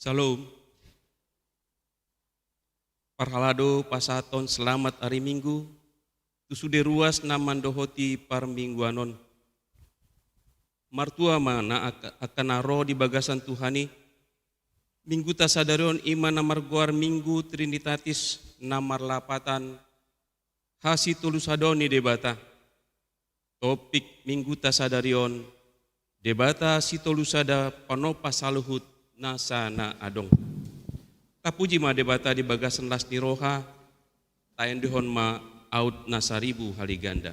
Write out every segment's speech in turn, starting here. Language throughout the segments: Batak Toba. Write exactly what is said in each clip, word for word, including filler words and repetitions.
Syalom. Parhalado pasahathon selamat ari Minggu tu sude ruas na mandohoti parmingguan on. Martua ma na angka na ro di bagasan Tuhan i. Mingguta sadari on i ma na margoar Minggu Trinitatis na marlapatan hasitolusadaon ni Debata. Topik Mingguta sadari on, Debata sitolusada panompa saluhut nasa na adong. Tapuji ma Debata di bagasan las ni roha, taendehon ma aut na saribu hali ganda.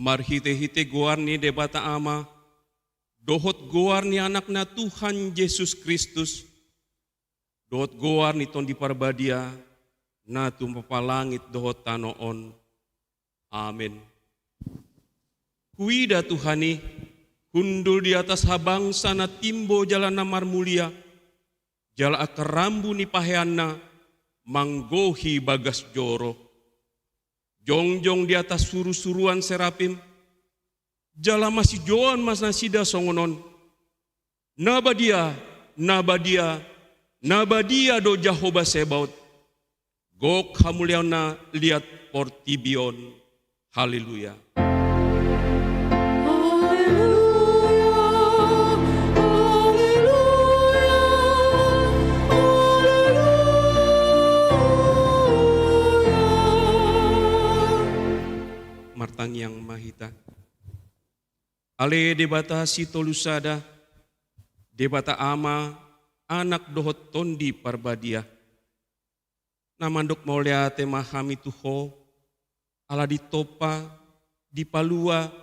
Marhitehite goar ni Debata Ama, dohot goar ni Anakna Tuhan Jesus Kristus, dohot goar ni Tondi Parbadia, na tumompa langit dohot tano on. Amen. Huida Tuhan i, hundul di atas habangsa na timbo jala na marmulia, jala angka rambu ni paheanna manggohi bagas joro. Jongjong di atas surusuruan serapim, jala masijouon ma nasida songon on: Na badia, na badia, na badia do Jahowa Sebaot. Gok hamuliaonna liat portibi on. Haleluya. Haleluya, haleluya, haleluya. Martangiang ma hita. Ale Debata sitolu sada, Debata Ama, Anak dohot Tondi Parbadia. Na mandok mauliate ma hami tu Ho, ala ditompa, dipalua,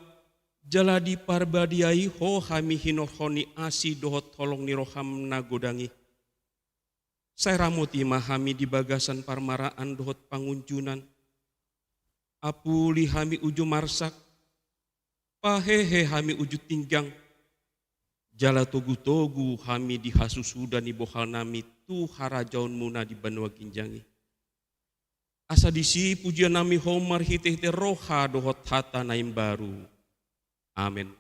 jala diparbadiai Ho hami hinorhon ni asi dohot holong ni roham na godang i. Sai ramoti ma hami di bagasan parmaraan dohot pangunjunan. Apuli hami uju marsak, pahehe hami uju tinggang, jala togutogu hami di hasusuda ni bohalnami tu harajaonmuna di banua ginjang i. Asa disi pujionnami Ho marhitehite roha dohot hata na imbaru. Amen.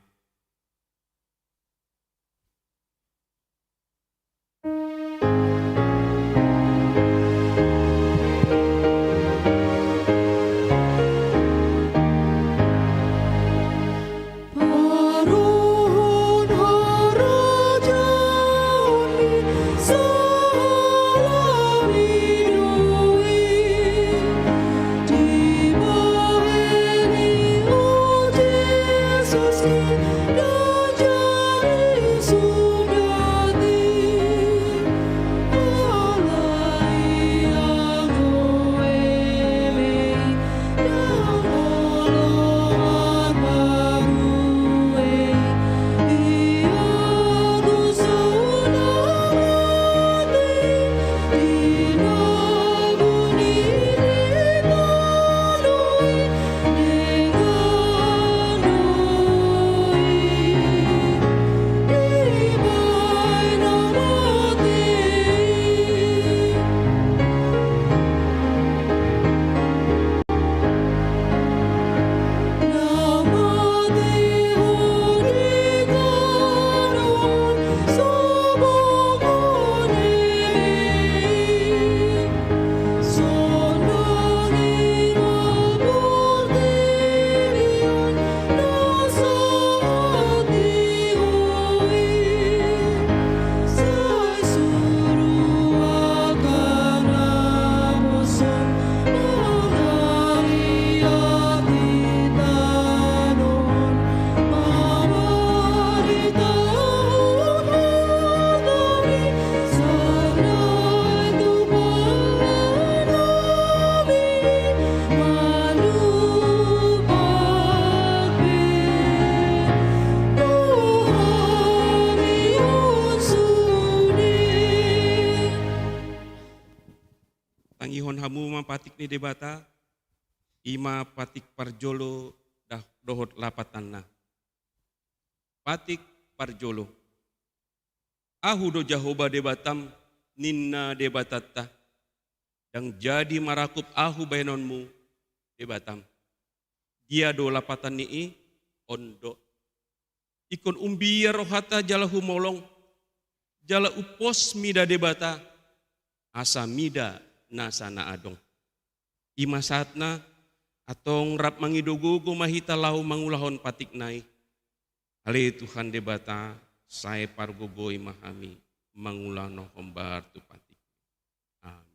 ni Debata, i ma patik parjolo dohot lapatanna. Patik parjolo. Ahu do Jahowa Debatam, ninna Debatanta, ndang jadi marakup ahu bahenonmu, Debatam. Dia do lapatan ni i? On do. Ingkon umbia rohanta jala humolong, jala umpos mida Debata, asa mida nasa na adong. I ma sahatna, antong rap mangido gogo ma hita laho mangulahon patikna i. Ale Tuhan Debata, sai pargogoi ma hami mangulahon hombar tu patik. Amen.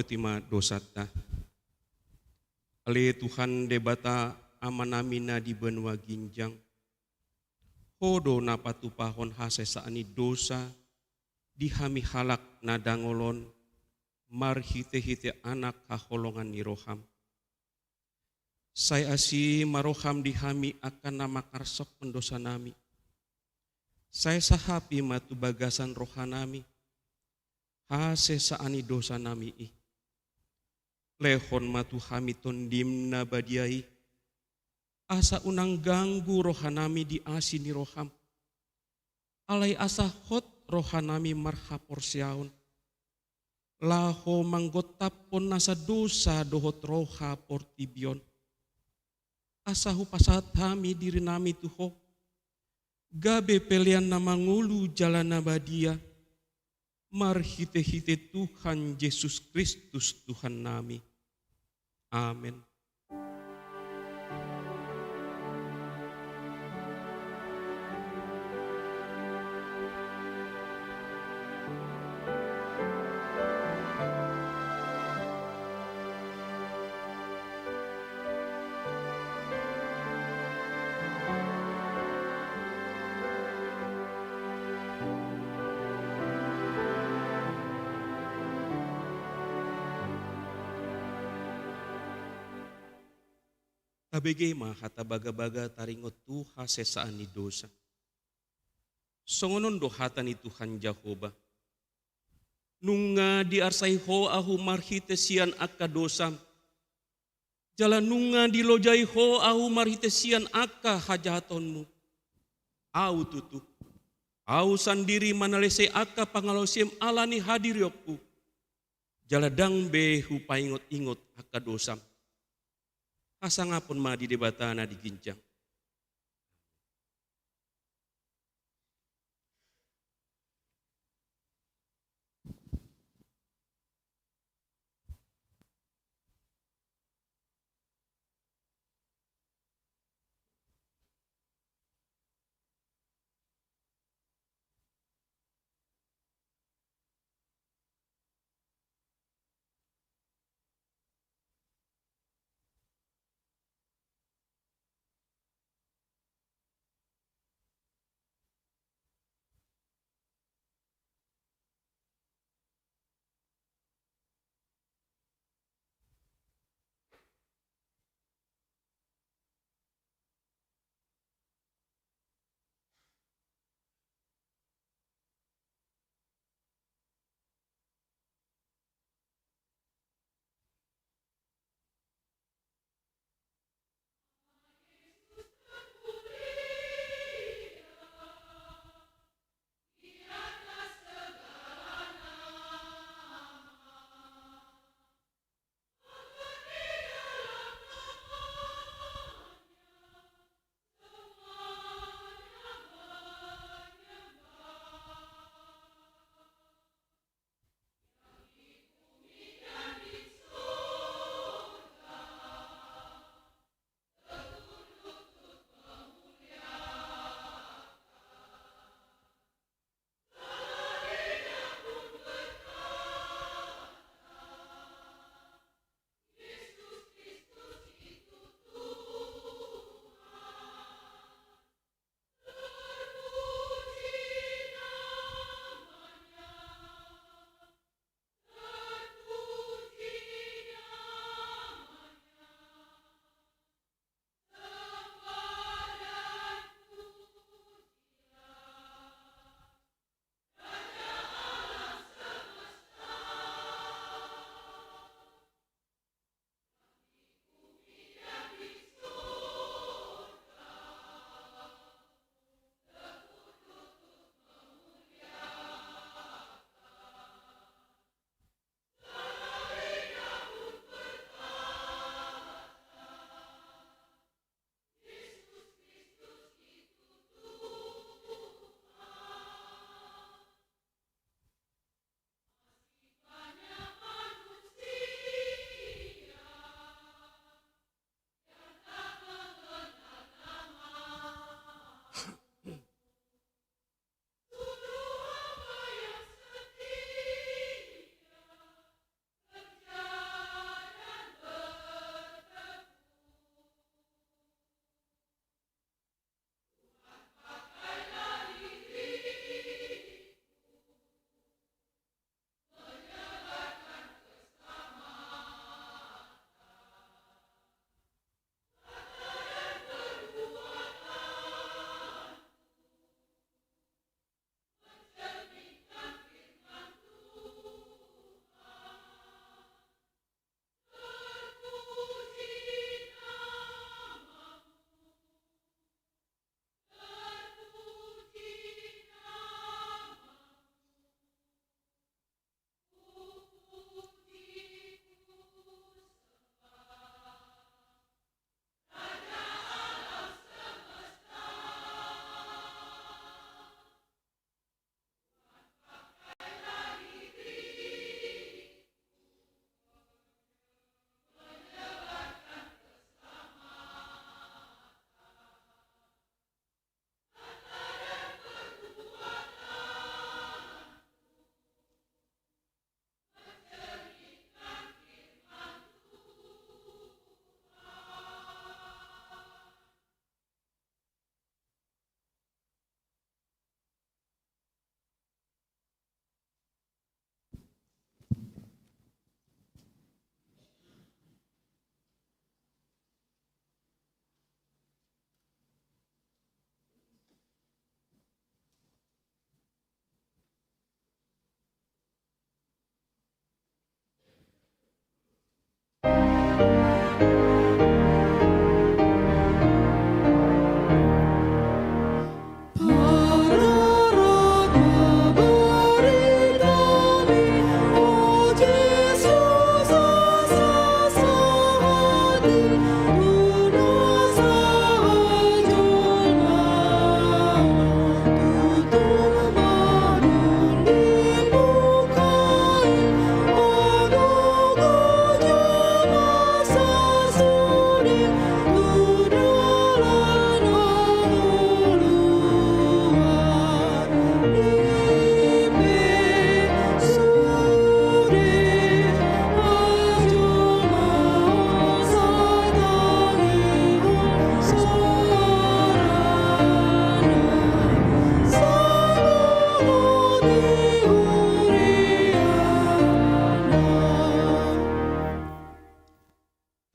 Tima dosanta. Ale Tuhan Debata Amanami na di banua ginjang, Ho do na patupahon hasesaan ni dosa di hami halak na dangol on marhite-hite Anak haholongan ni roham. Sai asi ma roham di hami angka na mangarsokhon dosanami. Sai sahapi ma tu bagasan rohanami hasesaan ni dosanami i. Lehon ma tu hami Tondim na badia i, asa unang ganggu rohanami di asi ni roham. Alai asa hot rohanami marhaporseaon, laho manggontaphon nasa dosa dohot roha portibi on. Asa hupasahat hami dirinami tu Ho, gabe pelean na mangolu jala na badia, marhite-hite Tuhan Jesus Kristus Tuhannami. Amen. Tabege ma hata bagabaga taringot tu hasesaan ni dosa. Songon on do hata ni Tuhan Jahowa: Nunga diarsai Ho ahu marhite sian angka dosam, jala nunga dilojai Ho ahu marhite sian angka hajahatonmu. Ahu tutu, Ahu sandiri manalese angka pangalaosiam ala ni hadirionku, jala ndang be hupaingot-ingot angka dosam. Hasangapon ma di Debata na di ginjang.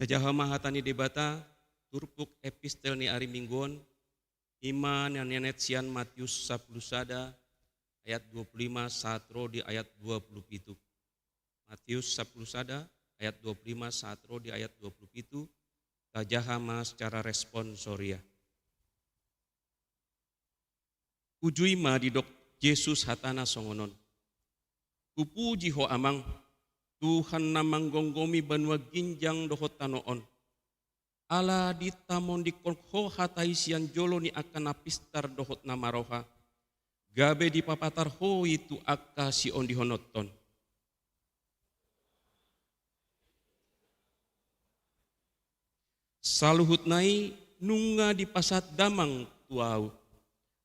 Tajaha ma hata ni Debata, turpuk epistel ni ari Minggu on, ima na nienet sian Matius sampulu sada ayat dua pulu lima sahat ro di ayat dua pulu pitu. Matius sampulu sada ayat dua pulu lima sahat ro di ayat dua pulu pitu, tajaha ma secara responsoria. Uju i ma didok Jesus hatana songon on: Hupuji Ho Amang, Tuhan na manggomgomi banua ginjang dohot tano on. Ala ditamondingkon Ho hata i sian jolo ni angka na pistar dohot na maroha, gabe dipapatar Ho i tu angka siondihononton. Saluhutna i nunga dipasahat damang tu ahu.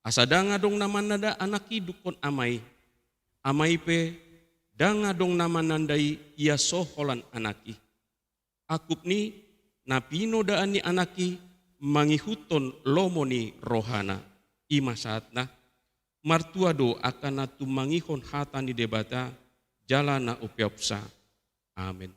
Asa ndang adong na mananda anak i dungkon ama i. Ama i pe ndang adong na mananda i ia so holan anak i. Angkup ni na pinodaan ni anak i mangihuthon lomo ni rohana. I ma sahatna. Martua do angka na tumangihon hata ni Debata jala na umpeopsa. Amen.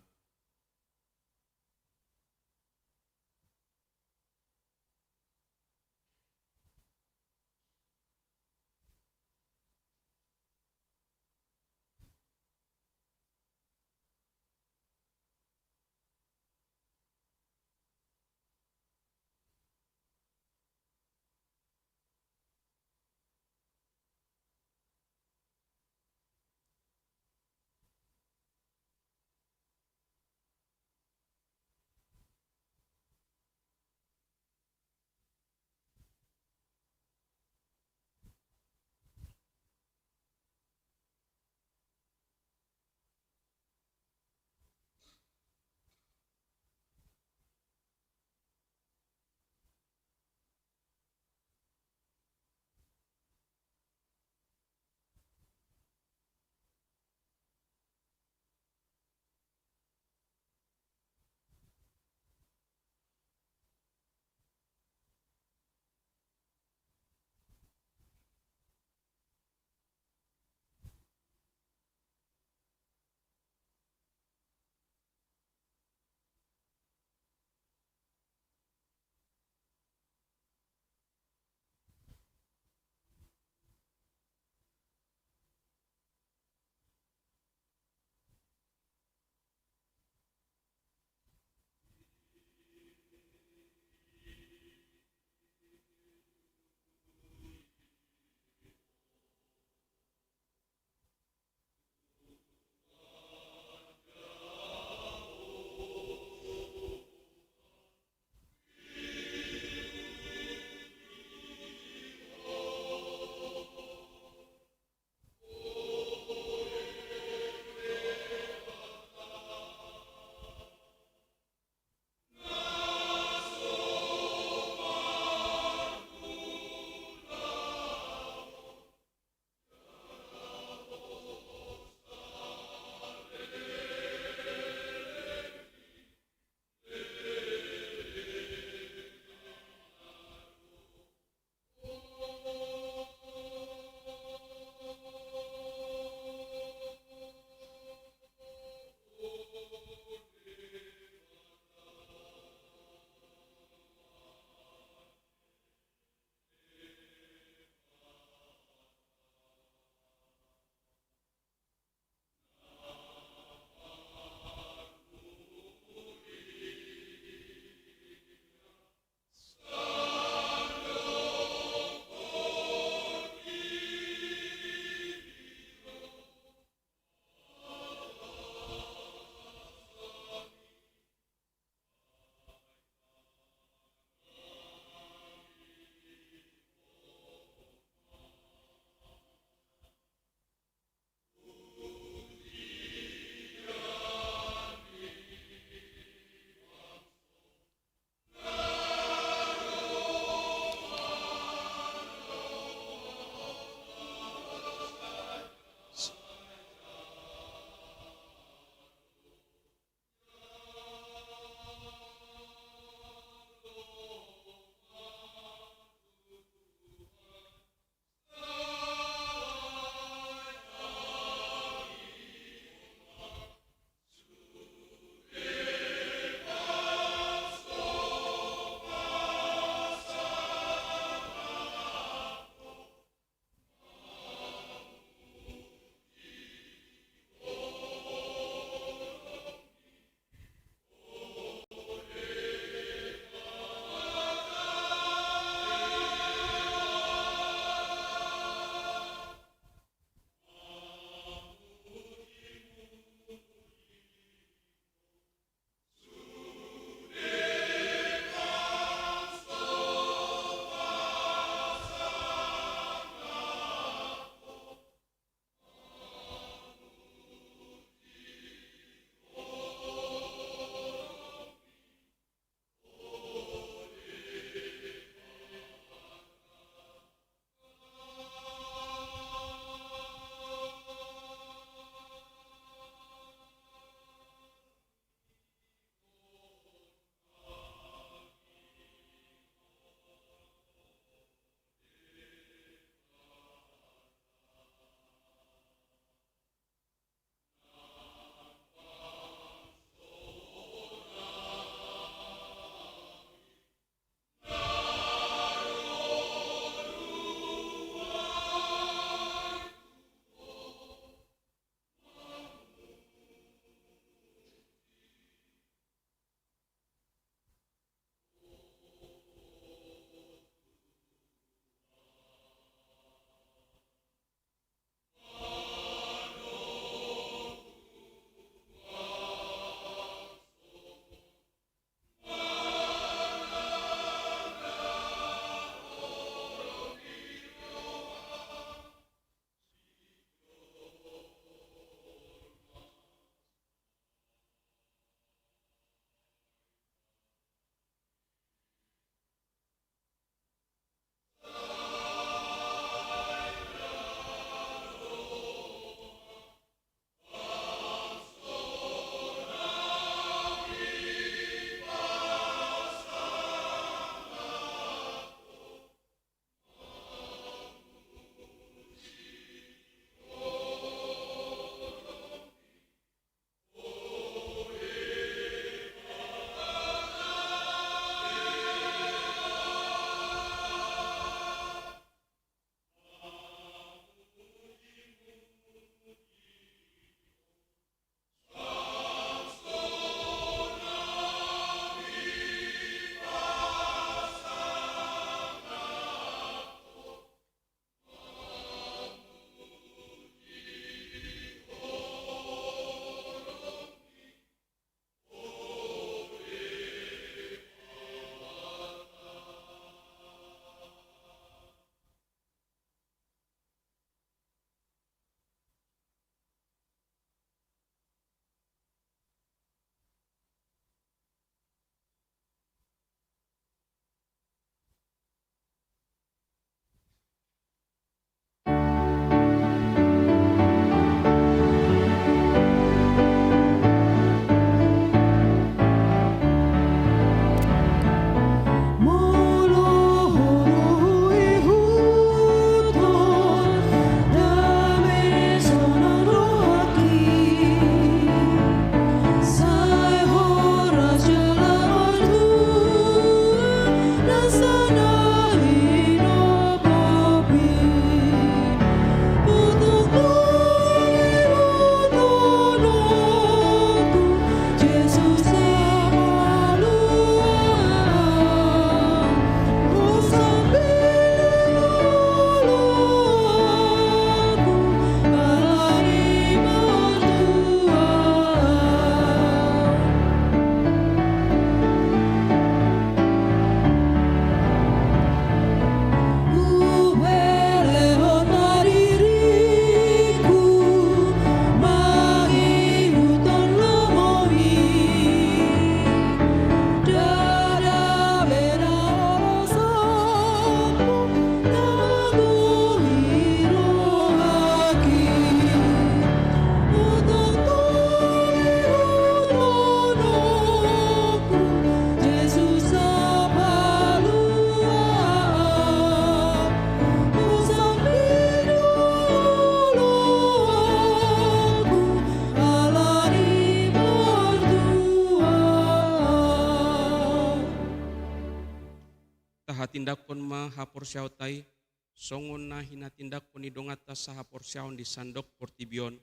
Tindanghon ma haporseaonta i, songon na hinatindangkon ni donganta sahaporseaon di sandok portibi on,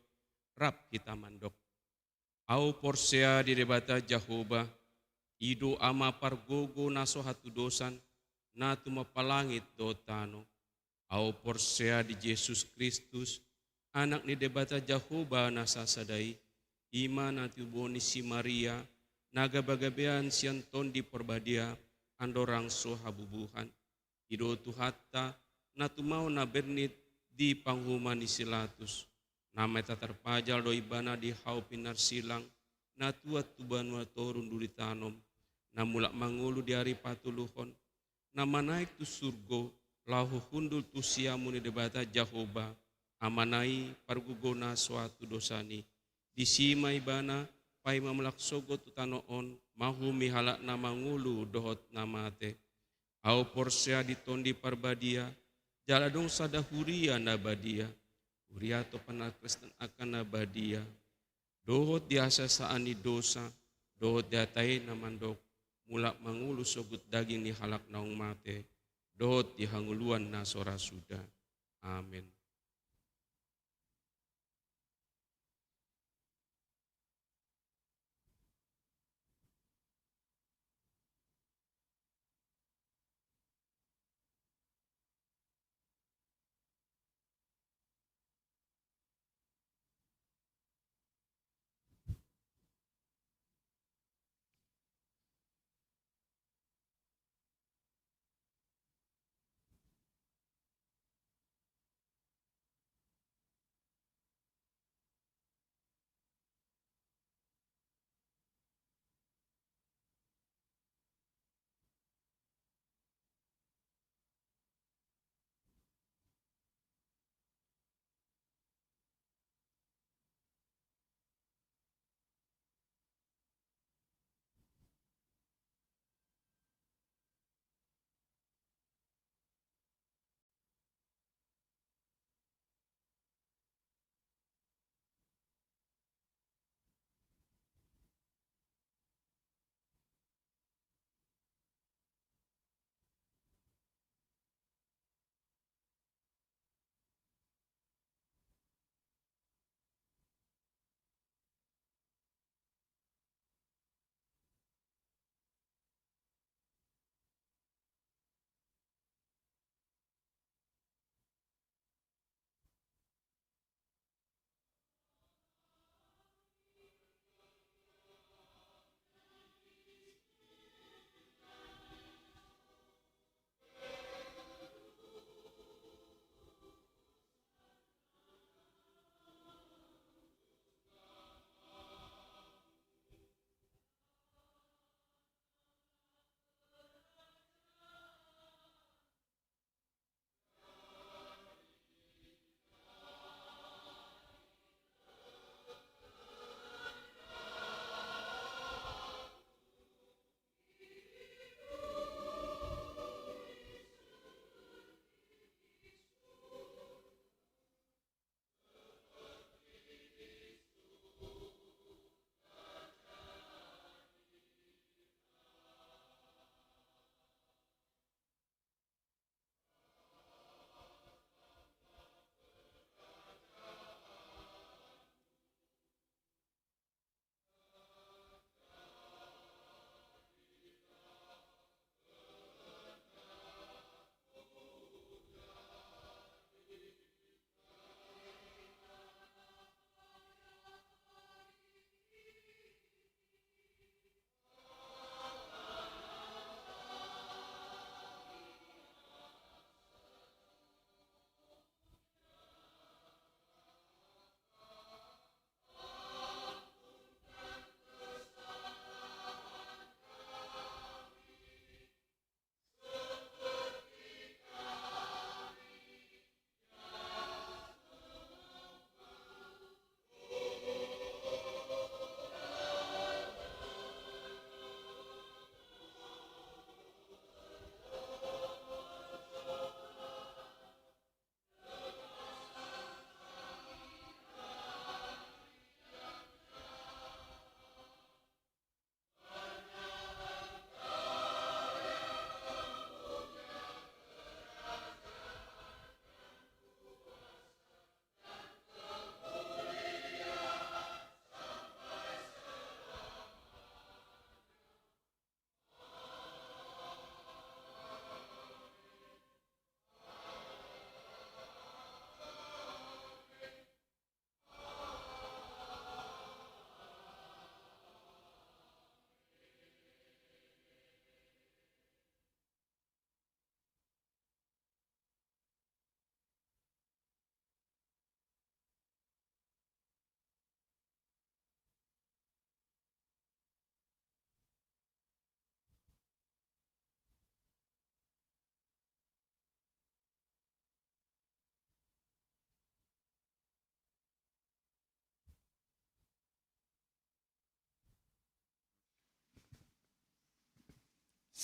rap hita mandok. Ahu porsea di Debata Jahowa, i do Ama pargogo na so hatudosan, na tumompa langit dohot tano. Ahu porsea di Jesus Kristus, Anak ni Debata Jahowa na sasada i, i ma na tinodohon ni si Maria, na gabagabean sian Tondi Parbadia, andorang so habubuhan. I do Tuhanta, na tumao na bernit di panguhuman ni si Latus, na mate tarpajal do Ibana di hau pinarsilang, na tuat tu banua toru dung ditanom, na mulak mangolu di ari patoluhon, na manaek tu surgo, laho hundul tu siamun ni Debata Jahowa, Amana i pargogo na so hatudosan i. Disi ma Ibana paima mulak sogot tu tano on, mangihut halak na mangolu dohot na mate. Ahu porsea di Tondi Parbadia, jala adong sada huria na badia, huria tu panangkristenan angka na badia, dohot di hasesaan ni dosa, dohot di hata i na mandok, mulak mangolu sogot daging ni halak naung mate, dohot di hangoluan na so ra suda. Amen.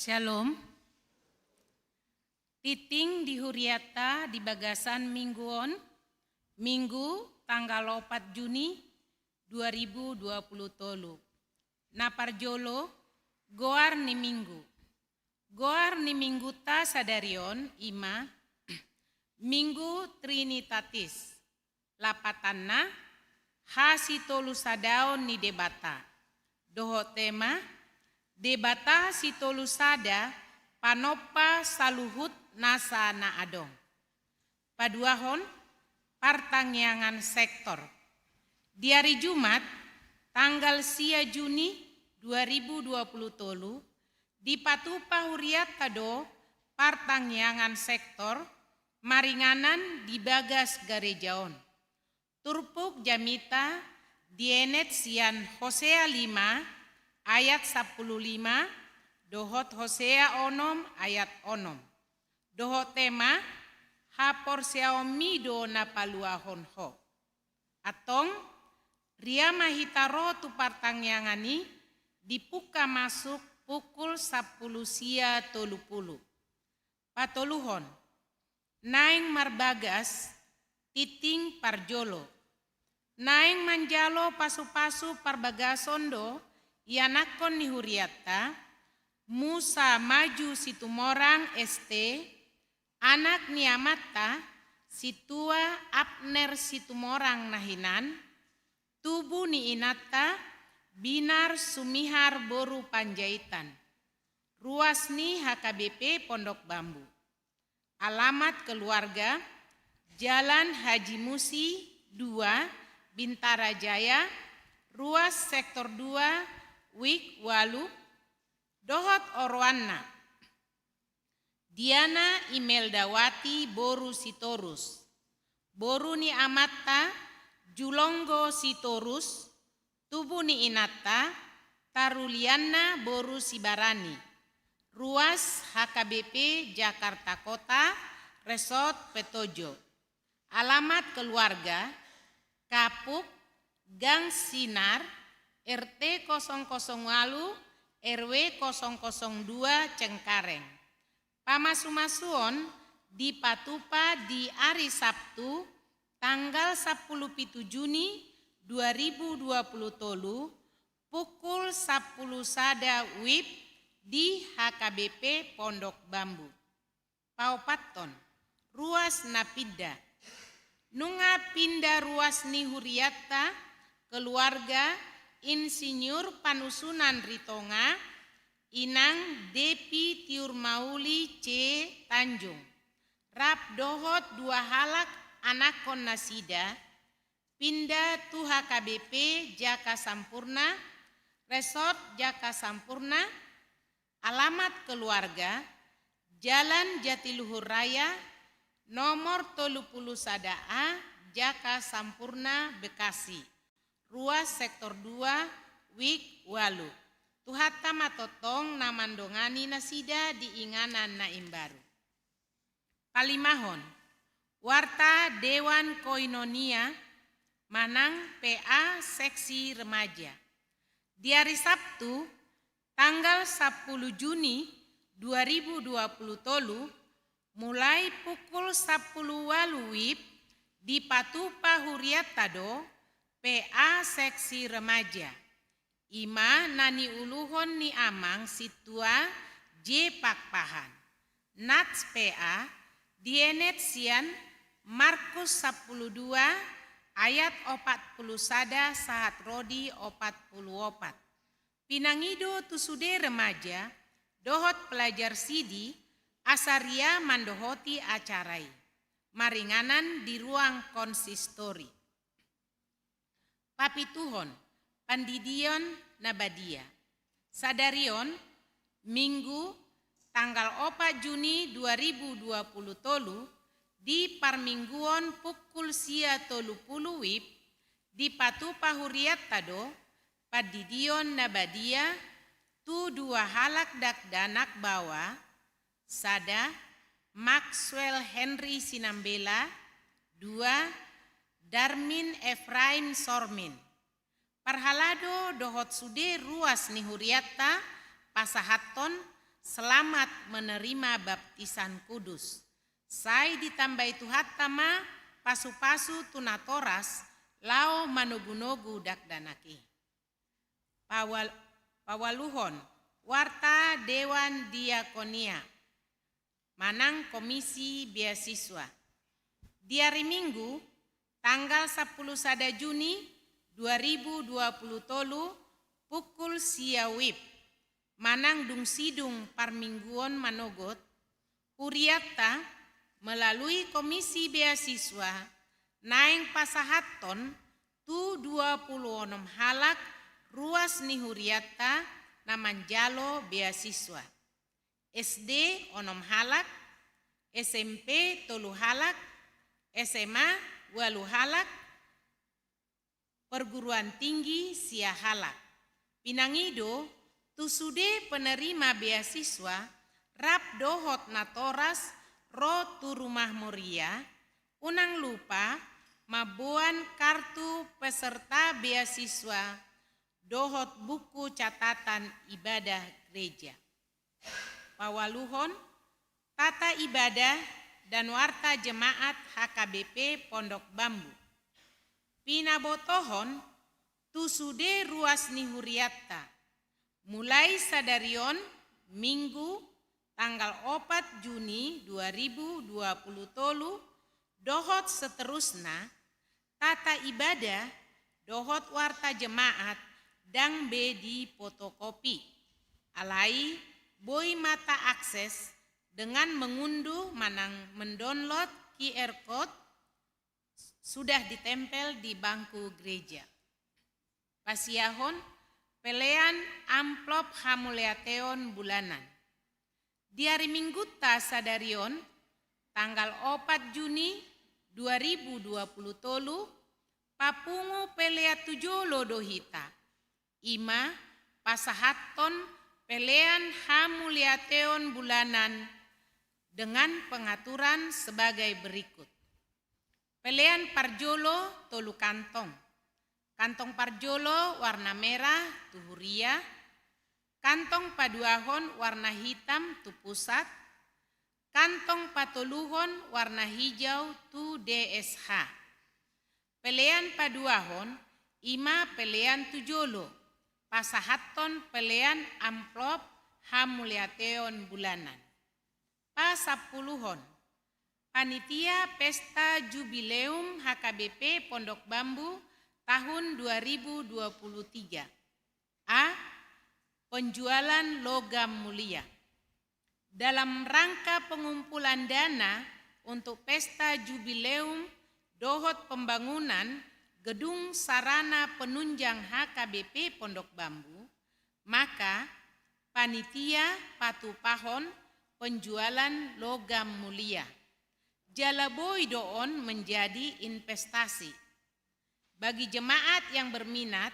Shalom. Tingting di huriatta di bagasan minggu on, Minggu tanggal opat Juni dua ribu dua puluh tolu. Na parjolo, goar ni minggu. Goar ni mingguta sadari on i ma Minggu Trinitatis. Lapatanna, hasitolusadaon ni Debata. Dohot tema, Debata sitolusada panompa saluhut nasa na adong. Paduahon, partangiangan sektor. Di ari Jumat, tanggal sia Juni dua ribu dua puluh tolu, dipatupa huriatta do partangiangan sektor maringanan di bagas gareja on. Turpuk jamita dienet sian Hosea lima ayat sampulu lima dohot Hosea onom ayat onom. Dohot tema, haporseaonmi do na paluahon ho. Antong, ria ma hita ro tu partangiangan i, dipungka masuk pukul sampulu sia tolu pulu. Patoluhon, naeng marbagas tingting parjolo. Naeng manjalo pasupasu parbagason do ianakhon ni huriatta, Musa Maju Situmorang S T, anak ni amanta Sintua Abner Situmorang na hinan, tubu ni inanta Binar Sumihar boru Panjaitan, ruas ni H K B P Pondok Bambu. Alamat keluarga, Jalan Haji Musi dua, Bintara Jaya, ruas sektor dua, wik ualu, dohot oroanna. Diana Imeldawati boru Sitorus, boru ni amanta Julonggo Sitorus, tubu ni inanta Tarulianna boru Sibarani, ruas H K B P Jakarta Kota, Resort Petojo. Alamat keluarga, Kapuk, Gang Sinar, R T kosong kosong ualu, R W kosong kosong dua, Cengkareng. Pamasumasuon dipatupa di ari Sabtu, tanggal sampulu pitu Juni dua ribu dua puluh tolu, pukul sampulu sada wib di H K B P Pondok Bambu. Paopathon, ruas na pinda. Nunga pinda ruas ni huriatta, keluarga Insinyur Panusunan Ritonga, Inang Depi Tiur Mauli C Tanjung, rap dohot dua halak anakhon nasida, pinda tu H K B P Jaka Sampurna, Resort Jaka Sampurna. Alamat keluarga, Jalan Jatiluhur Raya, nomor tolu pulu sada A, Jaka Sampurna, Bekasi, ruas sektor dua, wik ualu. Tuhanta ma tongtong na mandongani nasida di inganan na imbaru. Palimahon, warta Dewan Koinonia manang P A Seksi Remaja. Di ari Sabtu, tanggal sampulu Juni dua ribu dua puluh tolu, mulai pukul sampulu ualu wib, dipatupa huriatta do P A Seksi Remaja. I ma na niuluhon ni Amang Sintua J Pakpahan. Nats P A, dienet sian Markus sampulu dua ayat opat pulu sada sahat ro di opat pulu opat. Pinangido tu sude remaja dohot pelajar sidi asa ria mandohoti acara i. Maringanan di ruang konsistori. Papituhon, pandidion na badia. Sadari on, Minggu, tanggal opat Juni dua ribu dua puluh tolu, di parmingguon pukul sia tolu pulu wib, dipatupa huriatta do pandidion na badia tu dua halak dakdanak baoa, sada, Maxwell Henry Sinambela, dua, Darmin Efraim Sormin. Parhalado dohot sude ruas ni huriatta pasahathon Selamat menerima baptisan kudus. Sai ditambai Tuhanta ma pasu-pasu tu natoras laho manogu-nogu dakdanak i. Paual-, paualuhon, warta Dewan Diakonia manang Komisi Beasiswa. Di ari Minggu, tanggal sampulu sada Juni dua ribu dua pulu tolu, pukul sia WIB, manang dung sidung parmingguon manogot, hurianta melalui Komisi Beasiswa naeng pasahathon tu dua pulu onom halak ruas ni hurianta na manjalo beasiswa. SD onom halak, SMP tolu halak, SMA ualu halak, perguruan tinggi sia halak. Pinangido tu sude penerima beasiswa rap dohot natoras ro tu Rumah Moria, unang lupa mamboan kartu peserta beasiswa dohot buku catatan ibadah gereja. Paualuhon, tata ibadah dan warta jemaat HKBP Pondok Bambu. Pinabotohon tu sude ruas ni hurianta. Mulai sadari on, Minggu, tanggal opat Juni dua ribu dua pulu tolu, dohot seterusna, tata ibadah dohot warta jemaat ndang be dipotokopi. Alai boi ma taakses dengan mengunduh manang mendownload QR code sudah ditempel di bangku gereja. Pasiahon, pelean amplop hamuliateon bulanan. Di ari Minggunta sadari on, tanggal opat Juni dua ribu dua pulu tolu, papungu pelean tu jolo do hita. I ma pasahathon pelean hamuliateon bulanan dengan pengaturan sebagai berikut. Pelean parjolo tolu kantong. Kantong parjolo warna merah tu huria, kantong paduahon warna hitam tu pusat, kantong patoluhon warna hijau tu DSH. Pelean paduahon i ma pelean tu jolo, pasahathon pelean amplop hamuliateon bulanan. Pasampuluhon, panitia pesta jubileum HKBP Pondok Bambu tahun dua ribu dua puluh tiga. A. Penjualan logam mulia. Dalam rangka pengumpulan dana untuk pesta jubileum dohot pembangunan gedung sarana penunjang HKBP Pondok Bambu, maka panitia patupahon penjualan logam mulia. Jala boi do on menjadi investasi. Bagi jemaat yang berminat,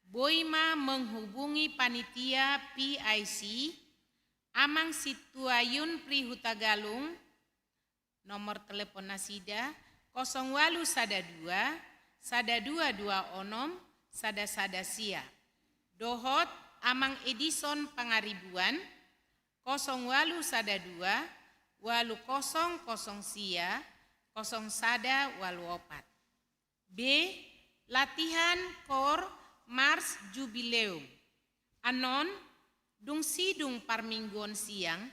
boi ma menghubungi panitia PIC, Amang Situayun Pri Hutagalung, nomor telepon nasida kosong ualu sada dua, sada dua dua onom, sada sada sia. Dohot Amang Edison Pangaribuan, kosong ualu sada dua, ualu kosong kosong sia, kosong sada ualu opat. B. Latihan Kor Mars Jubileum. Annon, dung sidung parmingguon siang,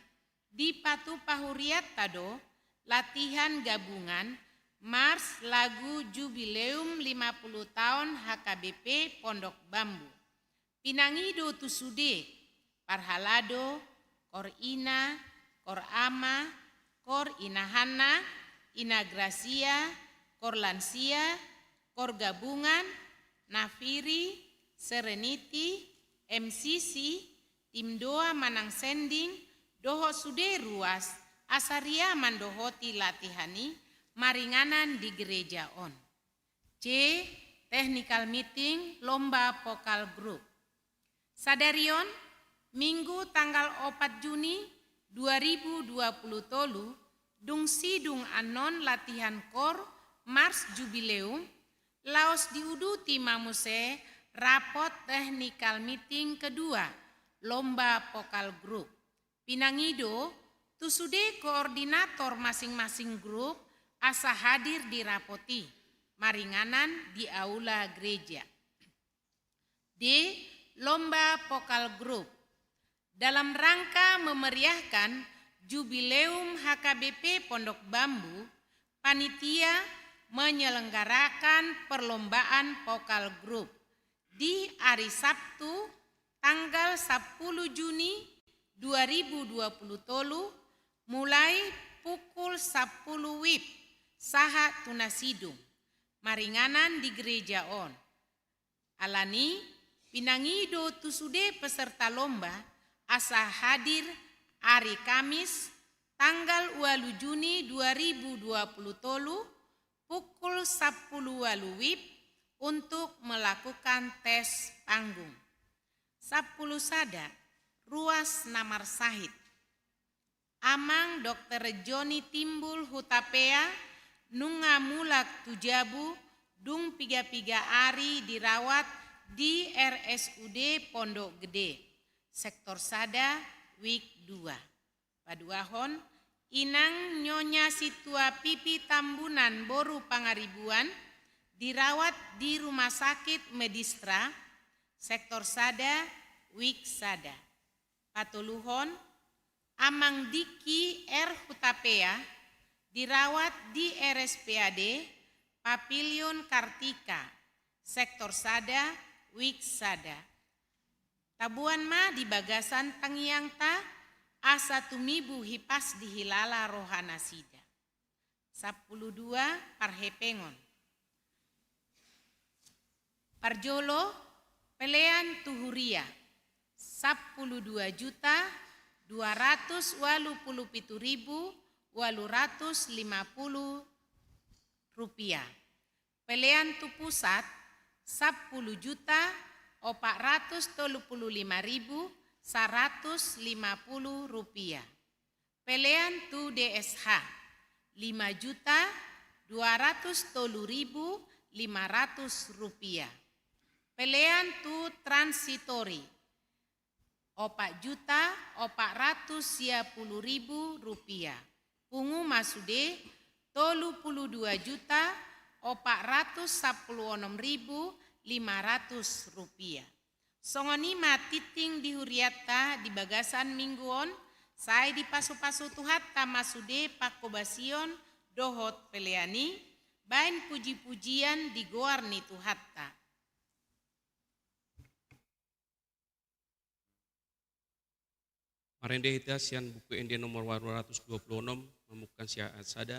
dipatupa hurianta do latihan gabungan Mars lagu Jubileum lima puluh taon HKBP Pondok Bambu. Pinangido tu sude, parhalado, kor ina, kor ama, kor ina Hanna, ina Gracia, kor lansia, kor gabungan, Nafiri, Serenity, MCC, tim doa manang sending, dohot sude ruas, asa ria mandohoti latihan i maringanan di gereja on. C. Technical meeting lomba vokal group. Sadari on, Minggu tanggal opat Juni dua ribu dua puluh tolu, dung sidung annon latihan Kor Mars Jubileum, laos diuduti ma muse rapot technical meeting kedua lomba vokal group. Pinangido tu sude koordinator masing-masing grup asa hadir di rapot i, maringanan di aula gereja. D. Lomba vokal grup. Dalam rangka memeriahkan Jubileum H K B P Pondok Bambu, panitia menyelenggarakan perlombaan vokal grup di hari Sabtu, tanggal sepuluh Juni dua ribu dua puluh tolu, mulai pukul sepuluh wib sahat tu na sidung, maringanan di gereja on. Alani, pinangido tu sude peserta lomba asa hadir ari Kamis, tanggal ualu Juni dua ribu dua puluh tolu, pukul sepuluh ualu wib, untuk melakukan tes panggung. Sepuluh sada, ruas na marsahit. Amang Dokter Joni Timbul Hutapea, nunga mulak tu jabu, dung piga-piga ari dirawat di R S U D Pondok Gede, sektor sada, wik dua. Paduahon, Inang Nyonya Situa Pipi Tambunan boru Pangaribuan, dirawat di Rumah Sakit Medistra, sektor sada, wik sada. Patoluhon, Amang Diki R Hutapea, dirawat di R S P A D Papiliun Kartika, sektor sada, wik sada. Taboan ma di bagasan tangiangta, asa tumibu hipas dihilala rohanasida. Sepuluh dua, parhepengon. Parjolo, pelean tu huria, sepuluh dua juta dua ratus ualu pulu pitu ribu ualu ratus lima pulu rupiah. Pelean tu pusat, sepuluh juta opat ratus tolu pulu lima ribu saratus lima pulu rupiah. Pelean tu D S H, lima juta dua ratus tolu ribu lima ratus rupiah. Pelean tu transitori, opat juta opat ratus sia pulu ribu rupiah. Pungu ma sude, tolu pulu dua juta opat ratus sampulu onom ribu lima ratus rupiah. Songon i ma tingting di hurianta di bagasan minggu on, sai dipasu-pasu Tuhanta ma sude panghobasion dohot pelean i, baen puji-pujian di goar ni Tuhanta. Marende hita sian Buku Ende nomor ualu ratus dua pulu onom, mamungka sian ayat sada,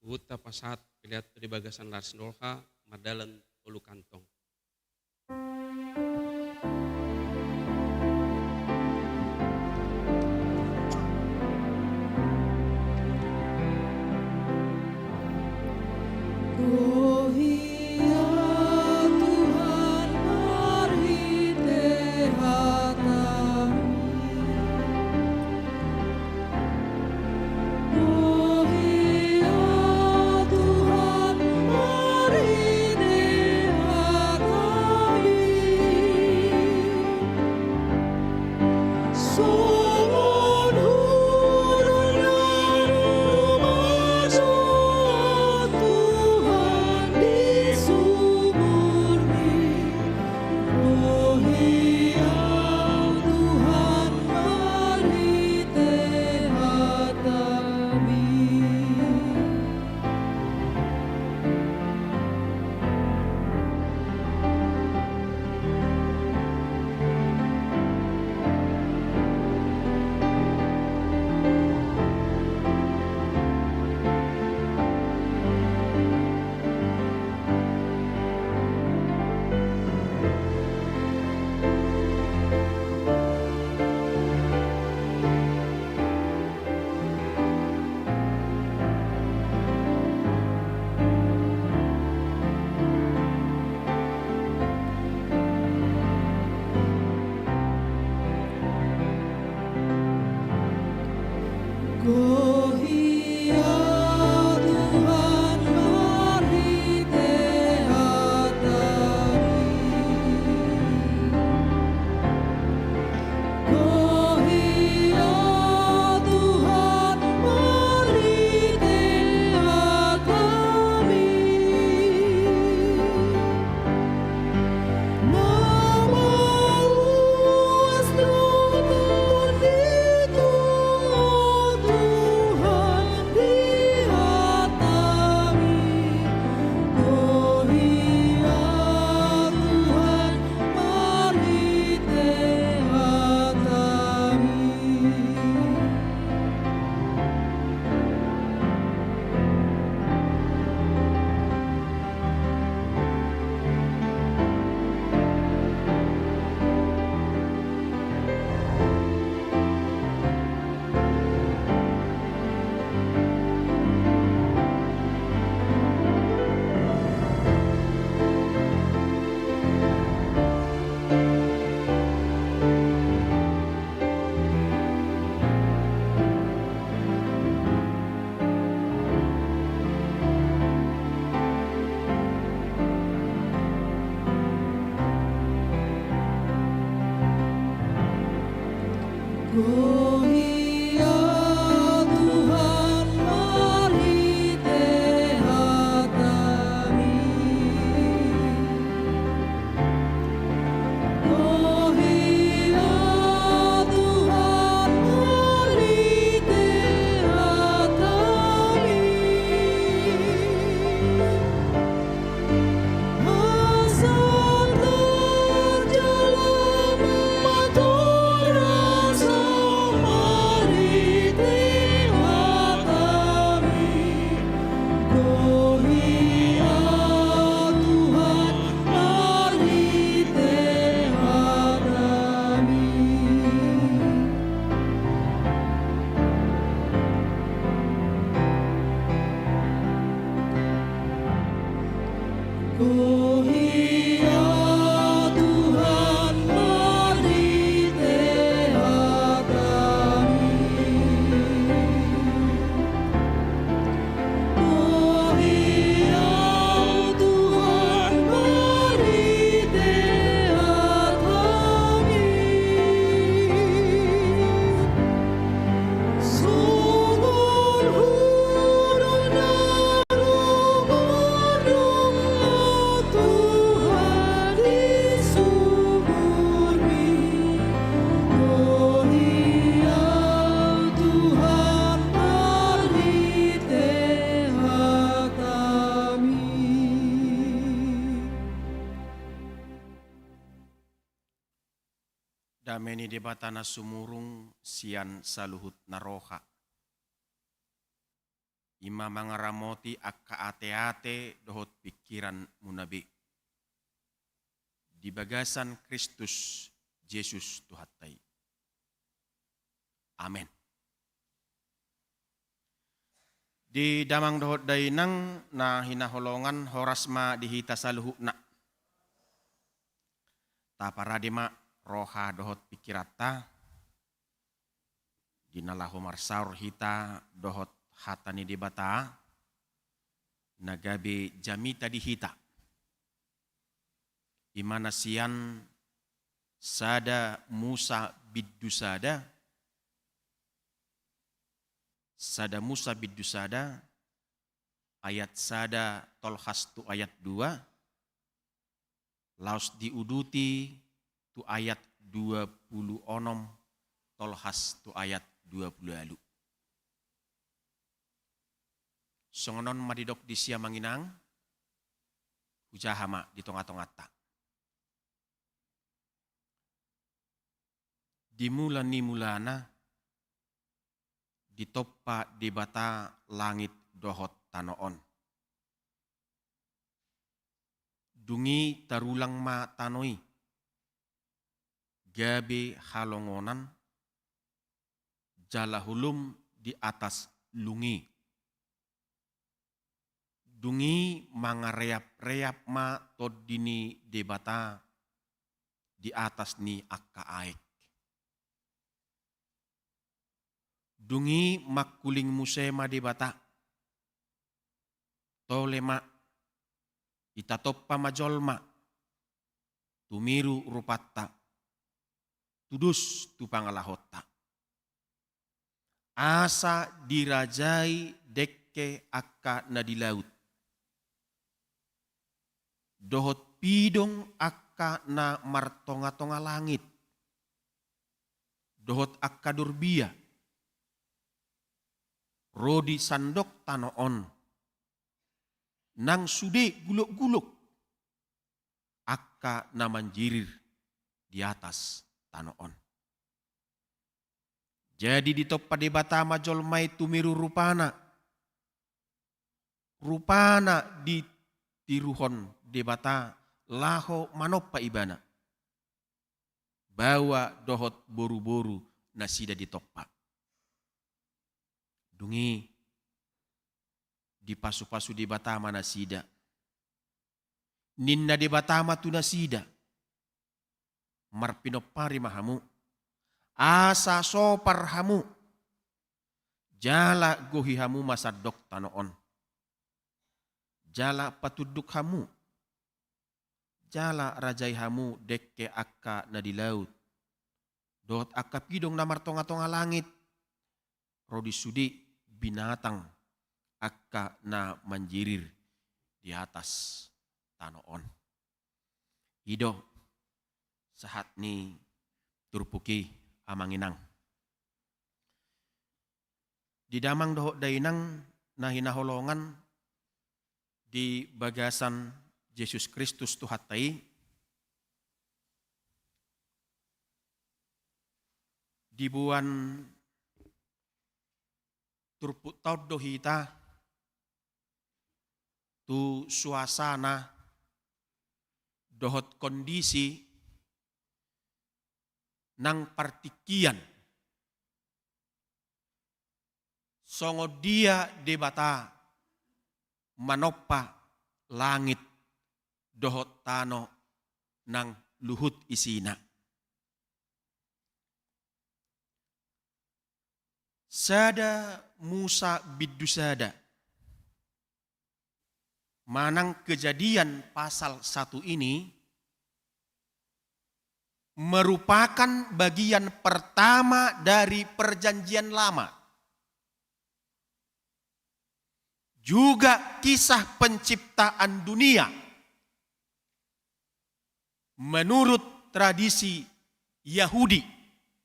huhut tapasahat pelean di bagasan las ni roha, mardalan tolu kantong. Go hea Tuhan marhite hataMi. Go hea Tuhan marhite hataMi. Go hea Tuhan marhite hataMi. Go hea Tuhan marhite hataMi. Dame ni Debata na sumurung sian saluhut na roha, i ma mangaramoti angka ateate dohot pingkiranmuna be di bagasan Kristus Jesus Tuhanta i. Amen. Di damang dohot dainang na hinaholongan, horas ma di hita saluhutna. Taparade ma roha dohot pingkiranta di na laho marsaor hita dohot hata ni Debata na gabe jamita di hita. I ma na sian Sada Musa bindu sada, Sada Musa bindu sada, ayat sada tolhas tu ayat dua, laos diuduti tu ayat dua pulu onom tolhas tu ayat dua pulu ualu. Songon on ma didok disi, amang inang, hujaha ma di tongatonganta. Di mula ni mulana ditompa Debata langit dohot tano on. Dung i tarulang ma tano i gabe halongonan, jala holom di atas lung i. Dung i mangareapreap ma Tondi ni Debata di atas ni angka aek. Dung i mangkuling muse ma Debata. Tole ma, itatompa ma jolma, tumiru rupanta, tudos tu pangalahonta, asa dirajai dengke angka na di laut, dohot pidong angka na martongatonga langit, dohot angka dorbia, ro di sandok tano on, nang sude gulokgulok angka na manjirir di atas tano on. Jadi ditompa Debata ma jolma i tumiru rupana. Rupana ditiruhon Debata laho manompa ibana. Baoa dohot boruboru nasida ditompa. Dung i dipasupasu Debata ma nasida. Ninna Debata ma tu nasida: Marpinompari ma hamu, asa sopar hamu, jala gohi hamu ma sandok tano on, jala patunduk hamu, jala rajai hamu dengke angka na di laut, dohot angka pidong na martonga-tonga langit, ro di sude binatang angka na manjirir di atas tano on. I do sahat ni turpuk i, amang inang. Di damang dohot dainang na hinaholongan di bagasan Jesus Kristus Tuhanta i, di boan turpukta on do hita tu suasana dohot kondisi nang partingkian songon dia Debata manompa langit dohot tano nang luhut isina. Sada Musa bindu sada manang Kejadian pasal satu ini merupakan bagian pertama dari Perjanjian Lama, juga kisah penciptaan dunia menurut tradisi Yahudi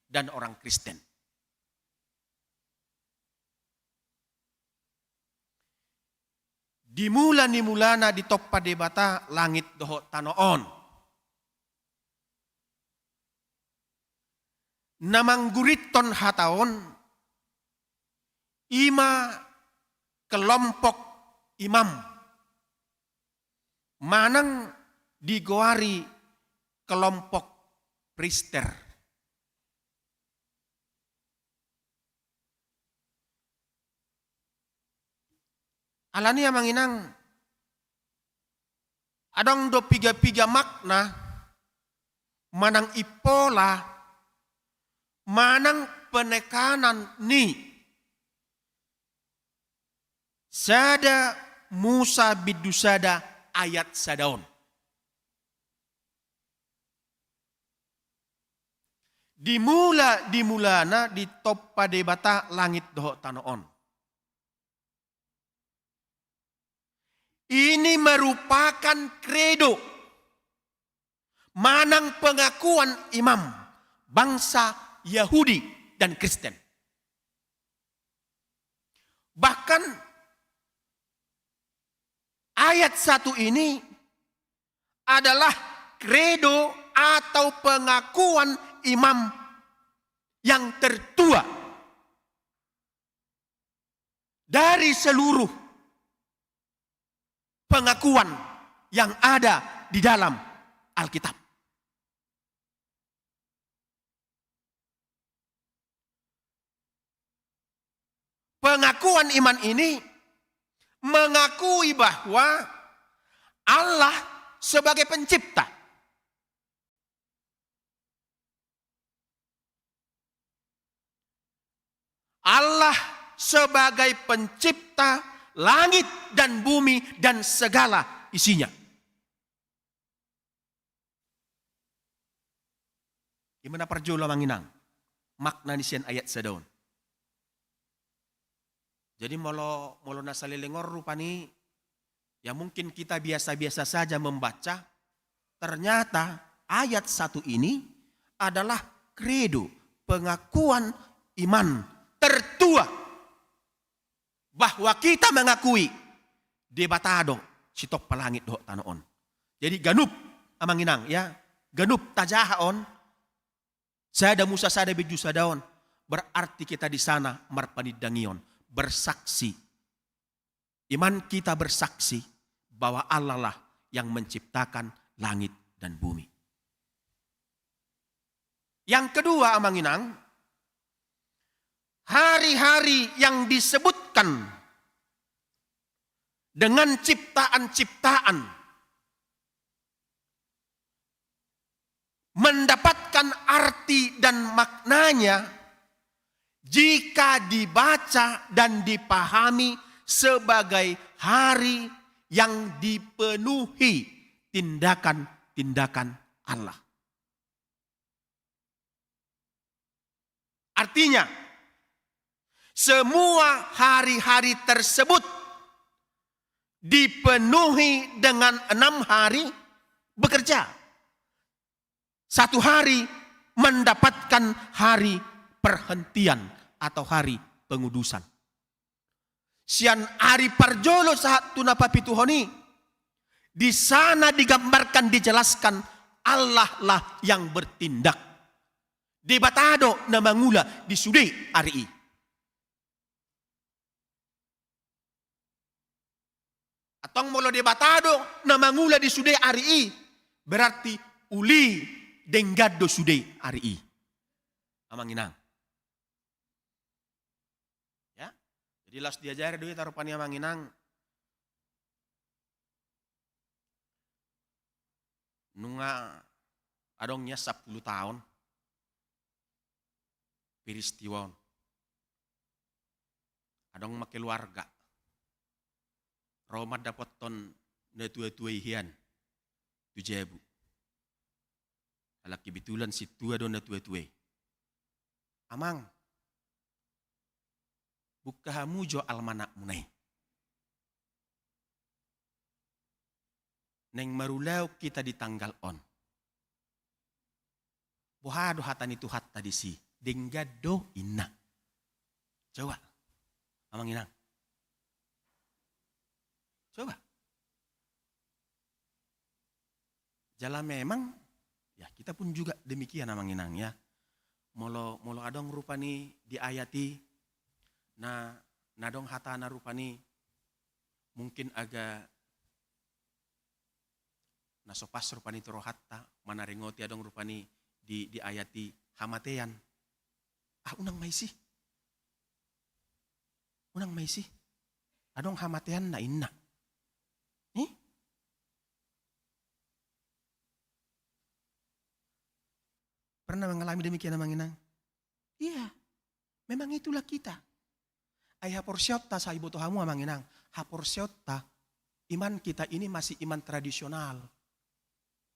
dan orang Kristen. Di mula ni mulana ditompa Debata langit dohot tano on. Na manggurithon hata on i ma kelompok imam, manang digoari kelompok priester. Alani, amang inang, adong do piga-piga makna manang impola manang penekanan ni sada Musa bindu sada ayat sada on. Di mula, di mulana ditompa Debata langit dohot tano on. Ini merupakan kredo manang pengakuan imam bangsa Yahudi dan Kristen. Bahkan ayat satu ini adalah kredo atau pengakuan imam yang tertua dari seluruh pengakuan yang ada di dalam Alkitab. Pengakuan iman ini mengakui bahwa Allah sebagai pencipta. Allah sebagai pencipta langit dan bumi dan segala isinya. Ima na parjolo, amang inang, makna ni sian ayat sada on. Jadi molo, molo na saleleng on rupani, ya mungkin kita biasa-biasa saja membaca, ternyata ayat satu ini adalah kredo, pengakuan iman tertua bahwa kita mengakui Debata do sitompa langit dohot tano on. Jadi ganup, amang inang, ya, ganup tajaha on, sada Musa sada bindu sada on, berarti kita di sana marpanindangion, bersaksi. Iman kita bersaksi bahwa Allah lah yang menciptakan langit dan bumi. Yang kedua, amang inang, hari-hari yang disebutkan dengan ciptaan-ciptaan mendapatkan arti dan maknanya jika dibaca dan dipahami sebagai hari yang dipenuhi tindakan-tindakan Allah. Artinya, semua hari-hari tersebut dipenuhi dengan enam hari bekerja. Satu hari mendapatkan hari perhentian atau hari pengudusan. Sian ari parjolo sahat tu na papituhon i, di sana digambarkan, dijelaskan, Allah lah yang bertindak. Debata do na mangula di sude ari i. Antong molo Debata do na mangula di sude ari i, berarti uli denggan do sude ari i. Amang inang. Ya. Jadi laos diajari do hita rupani, amang inang. Nunga adong nian sampulu taon peristiwa on. Adong ma keluarga ro mandapothon natua-tua i hian tu jabu. Ala kebetulan sintua do natua-tua i. Amang, buka hamu jo almanakmuna i. Naeng marulaon hita di tanggal on. Boha do hata ni Tuhanta disi? Denggan do, inna. Coba, amang inang. Coba. Jala memang, ya, kita pun juga demikian, amang inang, ya. Molo, molo adong rupani di ayat i, na, na adong hatana rupani, mungkin agak na so pas rupani tu rohanta, manaringoti adong rupani di, di ayat i hamatean. Ah, unang ma isi. Unang ma isi. Adong hamatean na, inna. Ih? Pernah mengalami demikian, amang inang? Iya. Memang itulah kita. Ai haporseaonta, sai boto hamu, amang inang, haporseaonta, iman kita ini masih iman tradisional.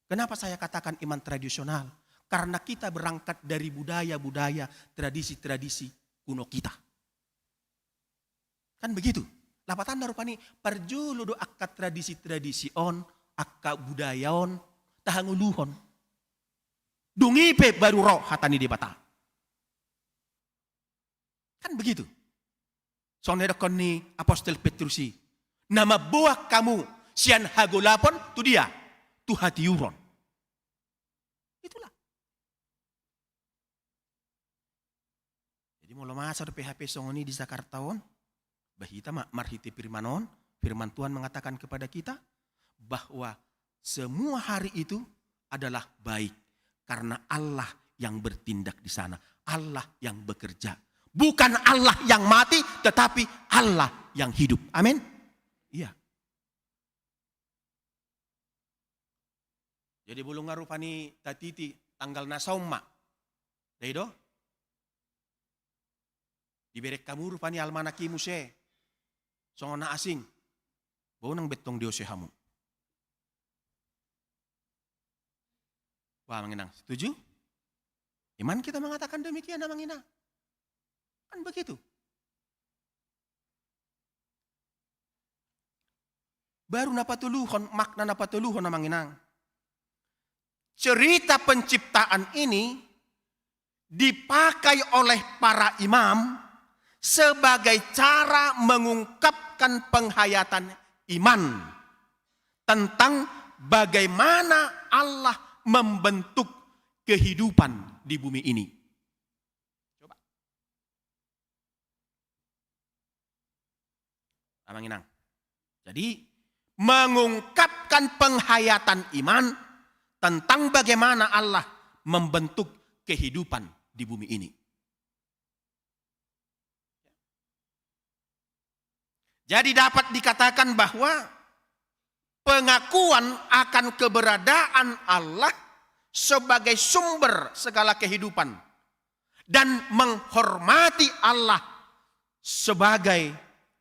Kenapa saya katakan iman tradisional? Karena kita berangkat dari budaya-budaya, tradisi-tradisi kuno kita. Kan begitu. Lapatanna rupani, parjolo do angka tradisi-tradisi on, angka budaya on tahangoluhon. Dung i pe baru ro hata ni Debata. Kan begitu. Songon na didokkon ni apostel Petrus i, na mamboan hamu sian hagolapon tu dia? Tu hatiuron. Itulah. Jadi molo masa dope hape songon i di Jakarta on, bah hita ma marhite firman on, firman Tuhan mengatakan kepada kita bahwa semua hari itu adalah baik karena Allah yang bertindak di sana, Allah yang bekerja. Bukan Allah yang mati, tetapi Allah yang hidup. Amin. Iya. Jadi molo nunga rupani tatiti tanggal na saon ma. Dai do? Dibereng hamu rupani almanak i muse songon na asing. Boi unang bentong diose hamu. Wah, amang inang, setuju? Iman kita mengatakan demikian, amang inang. Kan begitu. Baru na patoluhon, makna na patoluhon, amang inang. Cerita penciptaan ini dipakai oleh para imam sebagai cara mengungkapkan penghayatan iman tentang bagaimana Allah membentuk kehidupan di bumi ini. Coba. Amang inang. Jadi, mengungkapkan penghayatan iman tentang bagaimana Allah membentuk kehidupan di bumi ini. Jadi, dapat dikatakan bahwa pengakuan akan keberadaan Allah sebagai sumber segala kehidupan dan menghormati Allah sebagai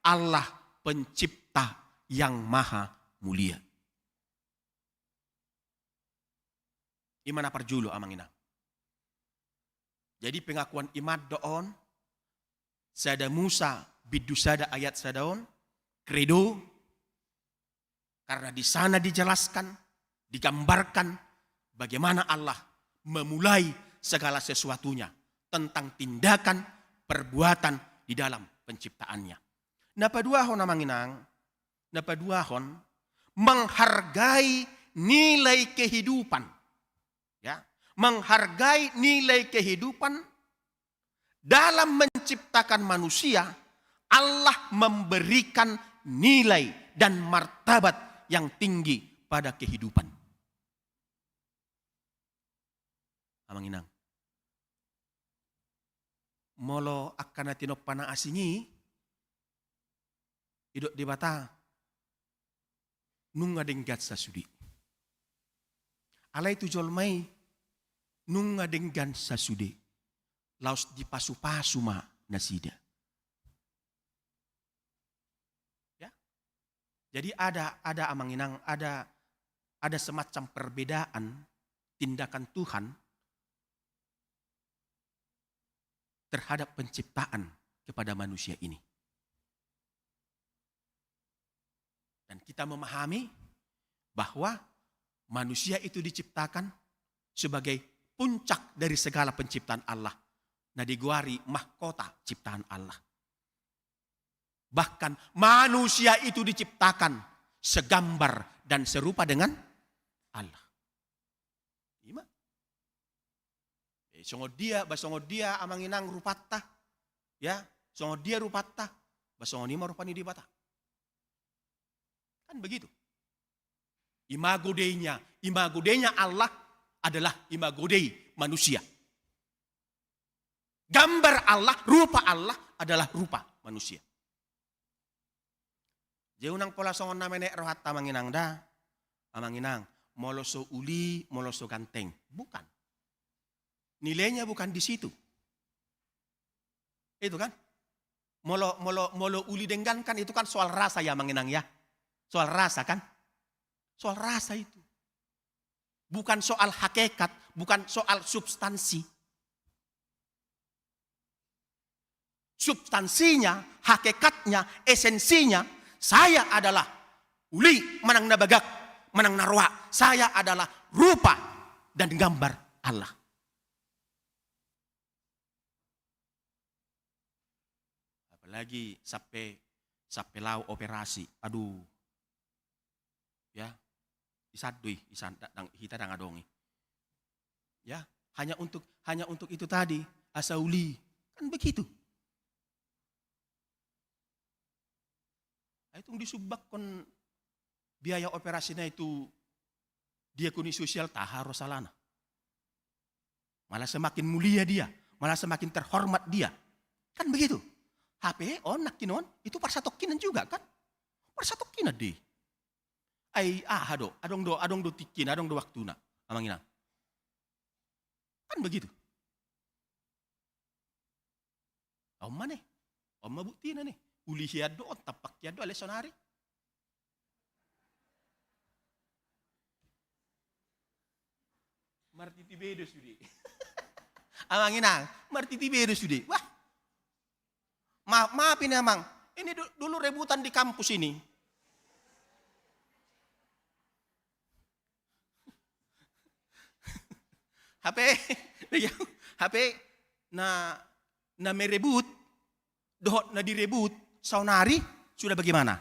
Allah pencipta yang maha mulia. I ma na parjolo, amang inang. Jadi pengakuan iman do on, sada Musa bindu sada ayat sada on, Credo, karena di sana dijelaskan, digambarkan bagaimana Allah memulai segala sesuatunya tentang tindakan, perbuatan di dalam penciptaannya. Na paduahon amang inang, na paduahon menghargai nilai kehidupan. Ya, menghargai nilai kehidupan. Dalam menciptakan manusia, Allah memberikan nilai dan martabat yang tinggi pada kehidupan. Amang inang, molo angka na tinompa na asing i, didok Debata, nunga denggan sasude. Alai tu jolma i nunga denggan sasude, laos dipasupasu ma nasida. Ya. Jadi ada, ada amang inang, ada, ada semacam perbedaan tindakan Tuhan terhadap penciptaan kepada manusia ini. Dan kita memahami bahwa manusia itu diciptakan sebagai puncak dari segala penciptaan Allah. Na digoari mahkota ciptaan Allah. Bahkan manusia itu diciptakan segambar dan serupa dengan Allah. Ima. Eh, songon dia, ba songon dia amang inang rupanta, ya, songon dia rupanta, ba songon i ma rupa ni Debata. Kan begitu. Imago Dei-nya, imago Dei-nya Allah adalah imago Dei manusia. Gambar Allah, rupa Allah adalah rupa manusia. Jadi unang pola songon na menek rohanta amang inang da, amang inang, molo so uli, molo so ganteng. Bukan. Nilainya bukan di situ. Itu kan? Molo, molo, molo uli denggan kan itu kan soal rasa ya amang inang ya. Soal rasa kan? Soal rasa itu. Bukan soal hakikat, bukan soal substansi. Substansinya, hakikatnya, esensinya, saya adalah uli manang na bagak, manang na roa, saya adalah rupa dan gambar Allah. Apalagi sampe, sampe laho operasi, aduh. Ya, isan do i, isan da-, dang, hita dang adong i. Ya, hanya untuk, hanya untuk itu tadi, asa uli. Kan begitu. Ai tung disumbakkon biaya operasina i tu diakun sosial, taha ro salana. Malah semakin mulia dia, malah semakin terhormat dia. Kan begitu. Hape on nangkin on, itu parsatongkinan juga kan? Parsatongkinan do i. Ai aha do, adong do, adong do tingkina, adong do waktuna, amang inang. Kan begitu. On ma ne, on ma buktina ne. Uli hian do on, tampak hian do ale saonari. Martiti be do sude. Amang inang, martiti be do sude. Wah. Maaf, maaf ini amang. Ini du-, dulu rebutan di kampus ini. Hape, hape na, na merebut dohot na direbut saonari sudah bagaimana?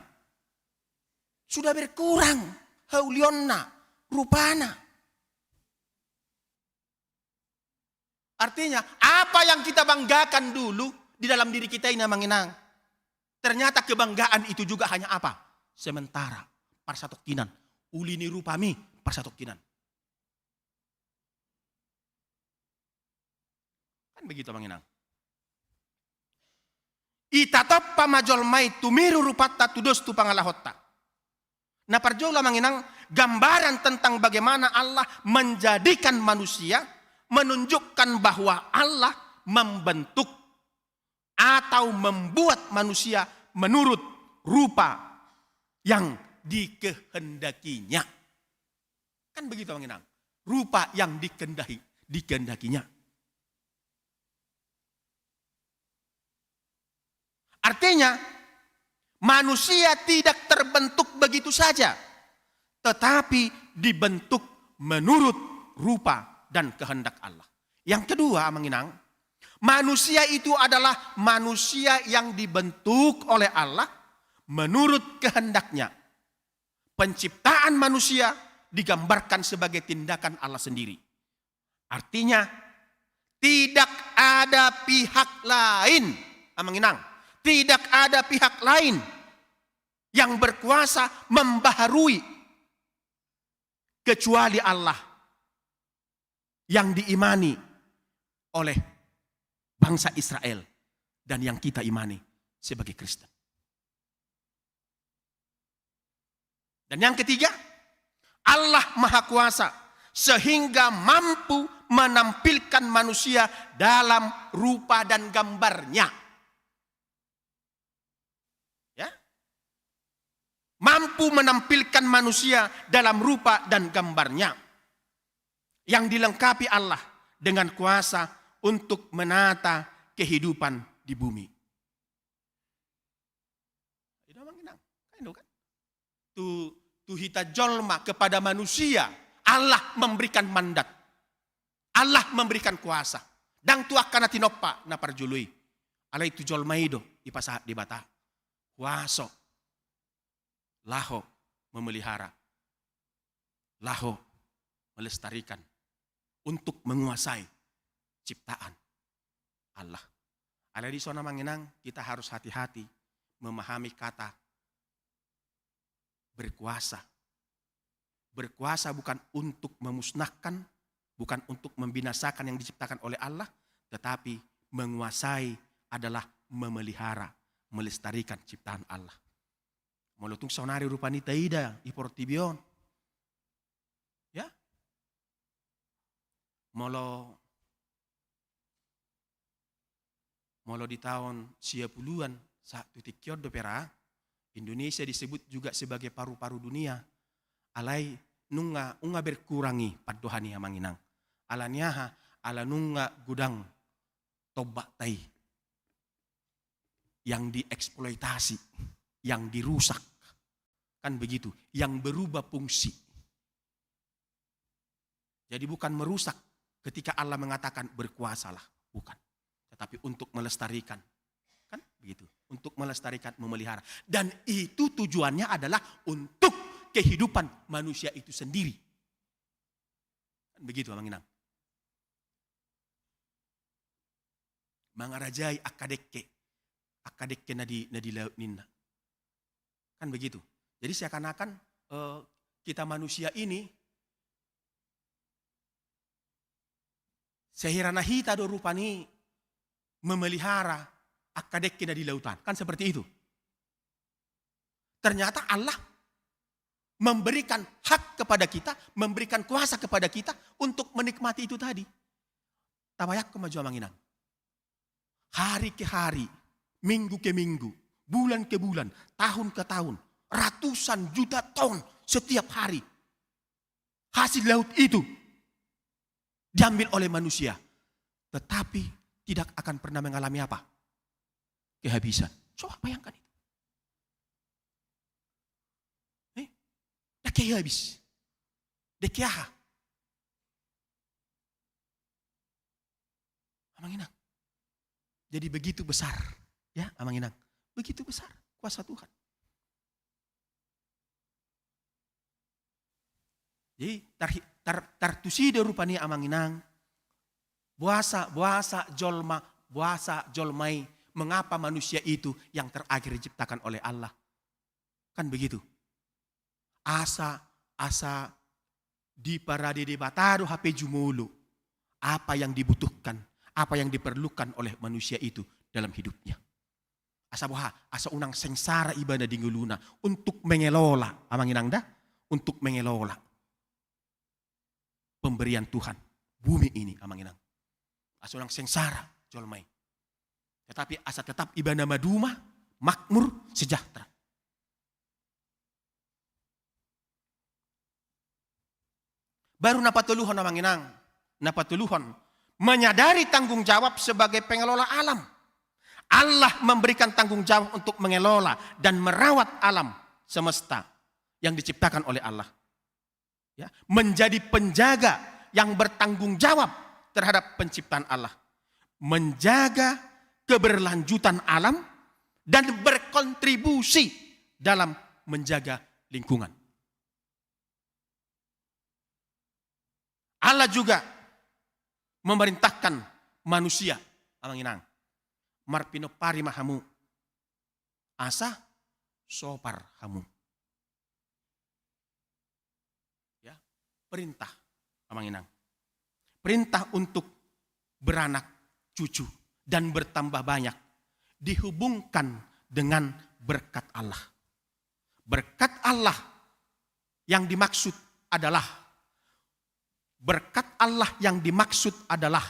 Sudah berkurang haulionna, rupana. Artinya, apa yang kita banggakan dulu di dalam diri kita ini, amang inang, ternyata kebanggaan itu juga hanya apa? Sementara, parsatongkinan. Uli ni rupami, parsatongkinan. Kan begitu, amang inang. Itatompa ma jolma i tumiru rupanta tudos tu pangalahonta. Na parjolo, amang inang, gambaran tentang bagaimana Allah menjadikan manusia, menunjukkan bahwa Allah membentuk atau membuat manusia menurut rupa yang dikehendakinya. Kan begitu, amang inang. Rupa yang dikehendaki, dikehendakinya. Artinya, manusia tidak terbentuk begitu saja, tetapi dibentuk menurut rupa dan kehendak Allah. Yang kedua, Amang Inang, manusia itu adalah manusia yang dibentuk oleh Allah menurut kehendaknya. Penciptaan manusia digambarkan sebagai tindakan Allah sendiri. Artinya, tidak ada pihak lain, Amang Inang, tidak ada pihak lain yang berkuasa membaharui kecuali Allah yang diimani oleh bangsa Israel dan yang kita imani sebagai Kristen. Dan yang ketiga, Allah Maha Kuasa, sehingga mampu menampilkan manusia dalam rupa dan gambarnya. Ya? Mampu menampilkan manusia dalam rupa dan gambarnya. Yang dilengkapi Allah dengan kuasa untuk menata kehidupan di bumi. Itu Amang Inang. Kan itu kan? Tu, tu hita jolma kepada manusia, Allah memberikan mandat. Allah memberikan kuasa. Ndang tu angka na tinompa na parjolo i. Alai tu jolma i do dipasahat Debata huaso laho memelihara, laho melestarikan, untuk menguasai ciptaan Allah. Alai dison Amang Inang, kita harus hati-hati memahami kata berkuasa. Berkuasa bukan untuk memusnahkan, bukan untuk membinasakan yang diciptakan oleh Allah, tetapi menguasai adalah memelihara, melestarikan ciptaan Allah. Molo tung saonari rupani taida di portibi on. Ya? Molo, molo di taon sia puluan, sahat tu tingki on dope ra, Indonesia disebut juga sebagai paru-paru dunia. Alai nunga, nunga berkurang i pandohan i Amang Inang. Ala ni aha? Ala nunga godang tombakta i yang dieksploitasi, yang dirusak. Kan begitu, yang berubah fungsi. Jadi bukan merusak ketika Allah mengatakan berkuasalah, bukan. Tetapi untuk melestarikan. Kan begitu, untuk melestarikan, memelihara. Dan itu tujuannya adalah untuk kehidupan manusia itu sendiri. Kan begitu, Amang Inang. Mangarajai angka dengke, angka dengke na di, na di laut ninna. Kan begitu. Jadi seakan-akan, eh, kita manusia ini, sehirana hita do rupani memelihara angka dengke na di lautan. Kan seperti itu. Ternyata Allah memberikan hak kepada kita, memberikan kuasa kepada kita untuk menikmati itu tadi. Tabayangkon ma jo Amang Inang. Hari ke hari, minggu ke minggu, bulan ke bulan, tahun ke tahun, ratusan juta ton setiap hari. Hasil laut itu diambil oleh manusia, tetapi tidak akan pernah mengalami apa? Kehabisan. Coba bayangkan itu. Eh? Dengke habis. Dengke aha? Amang Inang. Jadi begitu besar, ya, Amang Inang. Begitu besar kuasa Tuhan. Jadi tar, tar, tartusi do rupani Amang Inang, boasa, boasa jolma, boasa jolma i, mengapa manusia itu yang terakhir diciptakan oleh Allah. Kan begitu. Asa, asa diparade Debata do hape jumolo apa yang dibutuhkan, apa yang diperlukan oleh manusia itu dalam hidupnya. Asa boha, asa unang sengsara ibana di ngoluna untuk mengelola, Amang Inang da, untuk mengelola pemberian Tuhan, bumi ini, Amang Inang. Asa unang sengsara jolma i. Tetapi asa tetap ibana maduma, makmur, sejahtera. Baru na patoluhon, Amang Inang, na patoluhon, menyadari tanggung jawab sebagai pengelola alam. Allah memberikan tanggung jawab untuk mengelola dan merawat alam semesta yang diciptakan oleh Allah. Ya, menjadi penjaga yang bertanggung jawab terhadap penciptaan Allah. Menjaga keberlanjutan alam dan berkontribusi dalam menjaga lingkungan. Allah juga memerintahkan manusia, amang inang, marpinompari ma hamu, asa sopar hamu. Ya, perintah, amang inang. Perintah untuk beranak cucu dan bertambah banyak dihubungkan dengan berkat Allah. Berkat Allah yang dimaksud adalah, berkat Allah yang dimaksud adalah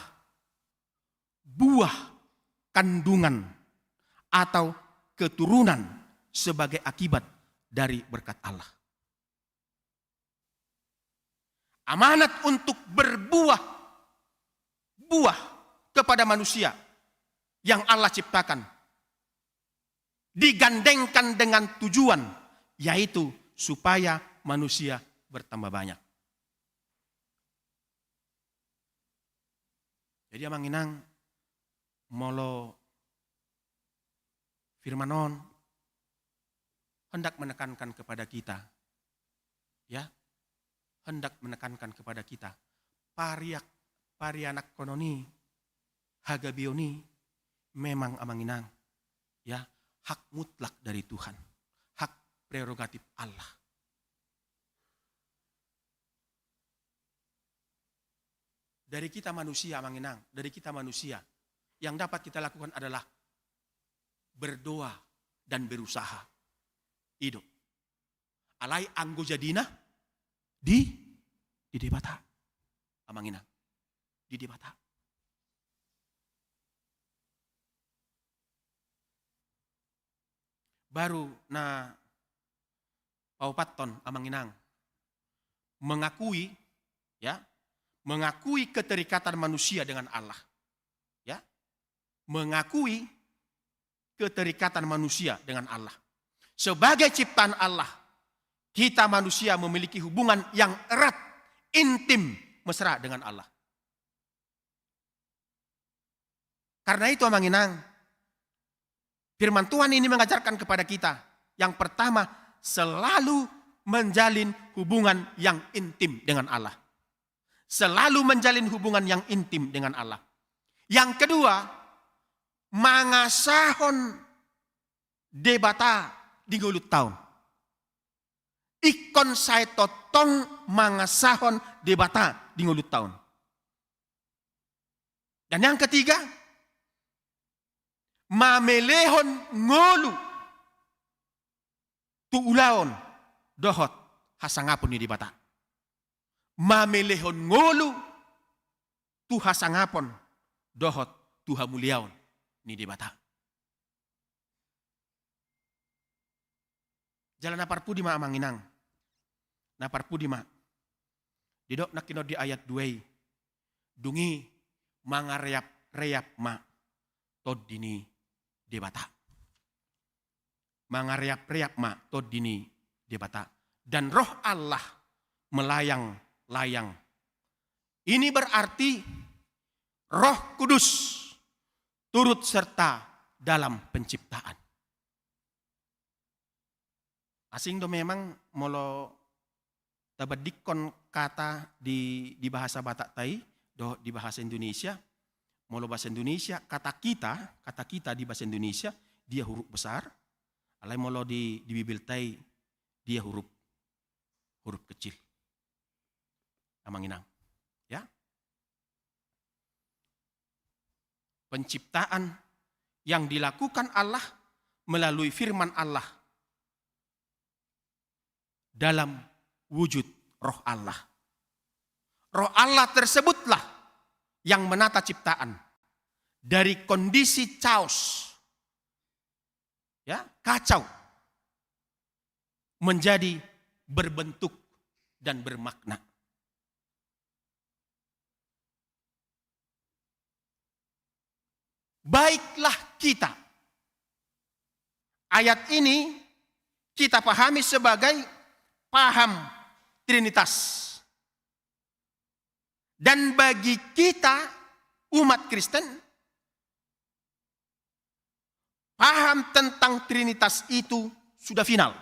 buah kandungan atau keturunan sebagai akibat dari berkat Allah. Amanat untuk berbuah, buah kepada manusia yang Allah ciptakan digandengkan dengan tujuan, yaitu supaya manusia bertambah banyak. Jadi, amang inang, molo firman on hendak menekankan kepada kita, ya, hendak menekankan kepada kita, pariak, parianakhonon i, hagabeon i, memang, amang inang, ya, hak mutlak dari Tuhan, hak prerogatif Allah. Dari kita manusia, amang inang, dari kita manusia, yang dapat kita lakukan adalah berdoa dan berusaha. I do. Alai anggo jadina di, di Debata, amang inang. Di Debata. Baru na paopathon, amang inang, mengakui, ya, mengakui keterikatan manusia dengan Allah. Ya. Mengakui keterikatan manusia dengan Allah. Sebagai ciptaan Allah, kita manusia memiliki hubungan yang erat, intim, mesra dengan Allah. Karena itu, amang inang, firman Tuhan ini mengajarkan kepada kita, yang pertama, selalu menjalin hubungan yang intim dengan Allah. Selalu menjalin hubungan yang intim dengan Allah. Yang kedua, mangasahon Debata di ngolunta on. Ingkon sai tongtong mangasahon Debata di ngolunta on. Dan yang ketiga, mamelehon ngolu tu ulaon dohot hasangapon ni Debata. Mamelehon ngolu tu hasangapon dohot tu hamuliaon ni Debata. Jala na parpudi ma, amang inang. Na parpudi ma. Didok nangkin on di ayat dua i. Dung i mangareap-reap ma tondi ni Debata. Mangareap-reap ma tondi ni Debata. Dan Roh Allah melayang-layang. Ini berarti Roh Kudus turut serta dalam penciptaan. Asing do memang molo tabandingkon kata di, di bahasa Batakta i dohot di bahasa Indonesia. Molo bahasa Indonesia, kata kita, kata kita di bahasa Indonesia, dia huruf besar. Alai molo di, di Bibelta i, dia huruf, huruf kecil. Amang inang. Ya. Penciptaan yang dilakukan Allah melalui firman Allah dalam wujud Roh Allah. Roh Allah tersebutlah yang menata ciptaan dari kondisi chaos, ya, kacau, menjadi berbentuk dan bermakna. Baiklah kita, Ayat ini kita pahami sebagai paham Trinitas. Dan bagi kita umat Kristen, paham tentang Trinitas itu sudah final.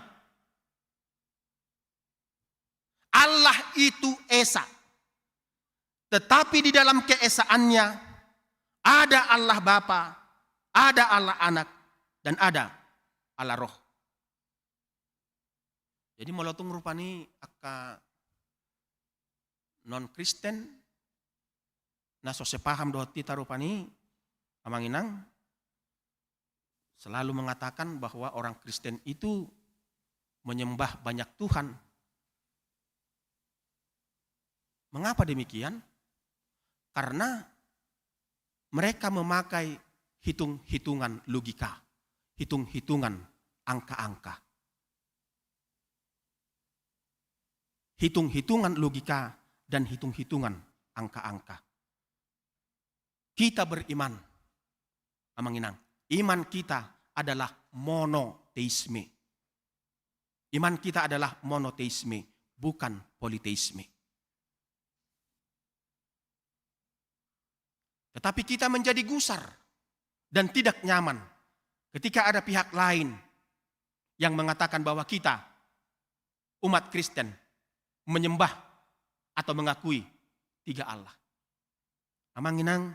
Allah itu Esa. Tetapi di dalam keesaannya ada Allah Bapa, ada Allah Anak, dan ada Allah Roh. Jadi molo tung rupani angka non Kristen na so sepaham dohot hita rupani, Amang Inang, selalu mengatakan bahwa orang Kristen itu menyembah banyak Tuhan. Mengapa demikian? Karena mereka memakai hitung-hitungan logika, hitung-hitungan angka-angka. Hitung-hitungan logika dan hitung-hitungan angka-angka. Kita beriman, Amang Inang, iman kita adalah monoteisme. Iman kita adalah monoteisme, bukan politeisme. Tetapi kita menjadi gusar dan tidak nyaman ketika ada pihak lain yang mengatakan bahwa kita, umat Kristen, menyembah atau mengakui tiga Allah. Amang Inang,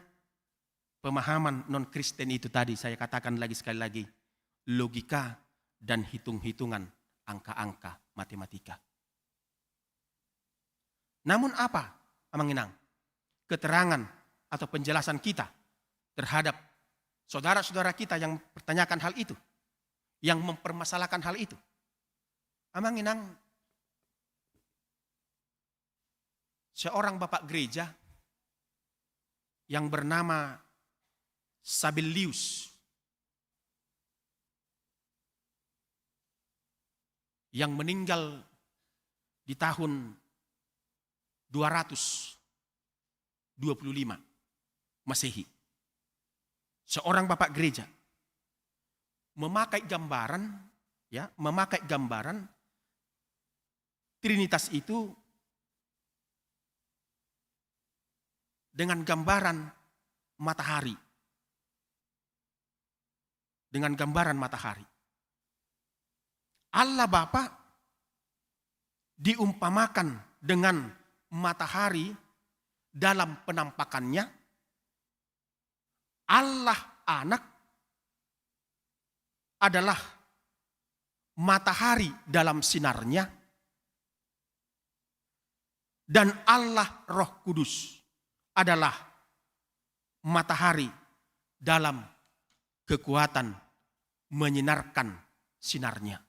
pemahaman non Kristen itu tadi, saya katakan lagi, sekali lagi, logika dan hitung-hitungan angka-angka, matematika. Namun apa, Amang Inang, keterangan atau penjelasan kita terhadap saudara-saudara kita yang mempertanyakan hal itu, yang mempermasalahkan hal itu? Amang Inang, seorang bapak gereja yang bernama Sabellius yang meninggal di tahun dua ratus dua puluh lima Masehi. Seorang bapak gereja memakai gambaran, ya, memakai gambaran Trinitas itu dengan gambaran matahari. Dengan gambaran matahari. Allah Bapa diumpamakan dengan matahari dalam penampakannya, Allah Anak adalah matahari dalam sinarnya, dan Allah Roh Kudus adalah matahari dalam kekuatan menyinarkan sinarnya.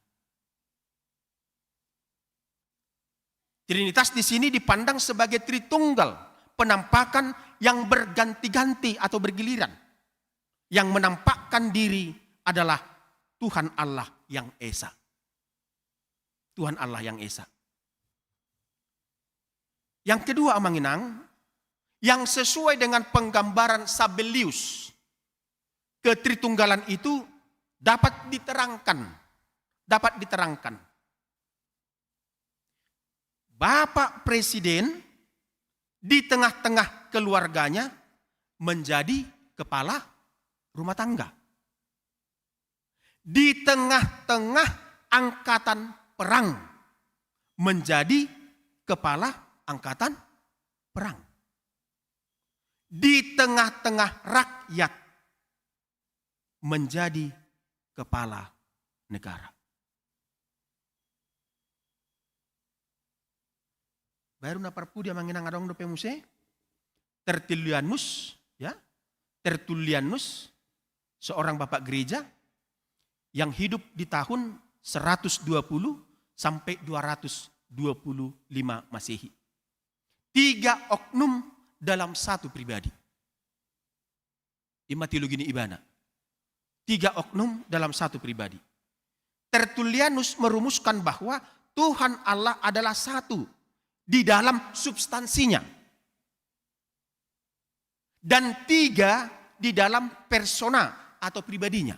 Trinitas di sini dipandang sebagai Tritunggal, penampakan yang berganti-ganti atau bergiliran. Yang menampakkan diri adalah Tuhan Allah yang Esa. Tuhan Allah yang Esa. Yang kedua, Amang Inang, yang sesuai dengan penggambaran Sabellius, ketritunggalan itu dapat diterangkan, dapat diterangkan. Bapak Presiden di tengah-tengah keluarganya menjadi kepala rumah tangga. Di tengah-tengah angkatan perang menjadi kepala angkatan perang. Di tengah-tengah rakyat menjadi kepala negara. Baru na parpudi, Amang Inang, adong dope muse Tertullianus, ya. Tertullianus, seorang bapak gereja yang hidup di tahun seratus dua puluh sampai dua ratus dua puluh lima Masehi. Tiga oknum dalam satu pribadi. I ma teologi ni ibana. Tiga oknum dalam satu pribadi. Tertullianus merumuskan bahwa Tuhan Allah adalah satu di dalam substansinya dan tiga di dalam persona atau pribadinya.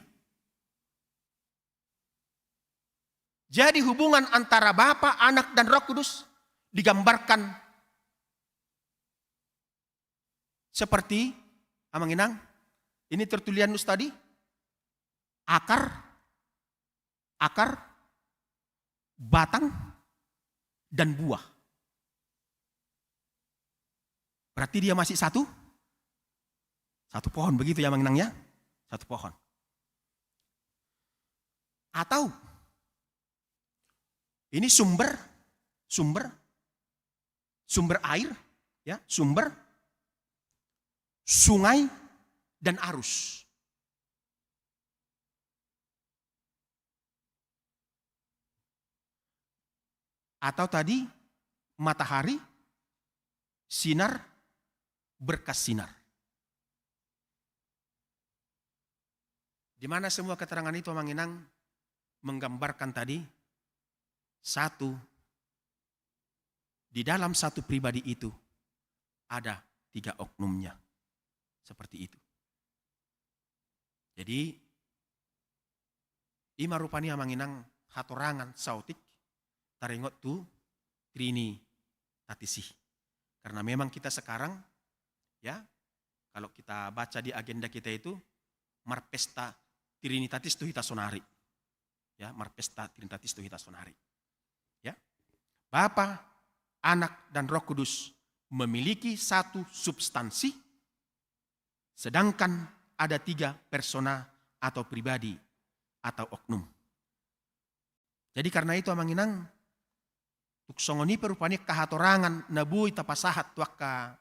Jadi hubungan antara Bapa, Anak, dan Roh Kudus digambarkan seperti, Amang Inang, ini tertulian us tadi, akar, akar, batang, dan buah. Berarti dia masih satu, satu pohon begitu ya, Amang Inang ya? Satu pohon. Atau ini sumber, sumber, sumber air, ya, sumber, sungai, dan arus. Atau tadi matahari, sinar, berkas sinar. Di mana semua keterangan itu, Amang Inang, menggambarkan tadi satu, di dalam satu pribadi itu ada tiga oknumnya. Seperti itu. Jadi, ima rupani, Amang Inang, hatorangan saotik taringot tu Trinitatis i. Karena memang kita sekarang, ya, kalau kita baca di agenda kita itu, marpesta Trinitatis tu hita sonari. Ya, marpesta Trinitatis tu hita sonari. Ya. Bapa, Anak, dan Roh Kudus memiliki satu substansi, sedangkan ada tiga persona atau pribadi atau oknum. Jadi karena itu, Amang Inang, tung songon i pe rupani angka hatorangan na boi tapasahat tu angka,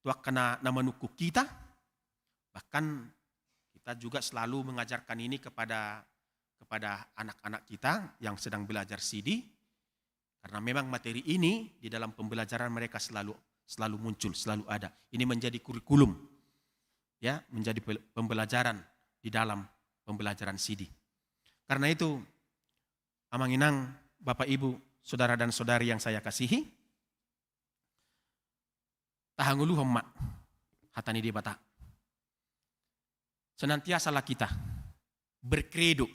tu angka na, na manungkun hita. Bahkan kita juga selalu mengajarkan ini kepada, kepada anak-anak kita yang sedang belajar sidi. Karena memang materi ini di dalam pembelajaran mereka selalu, selalu muncul, selalu ada. Ini menjadi kurikulum, ya, menjadi pe-, pembelajaran di dalam pembelajaran sidi. Karena itu, Amang Inang, Bapak Ibu, Saudara dan Saudari yang saya kasihi, tahangoluhon ma hata ni Debata. Senantiasalah kita berkredo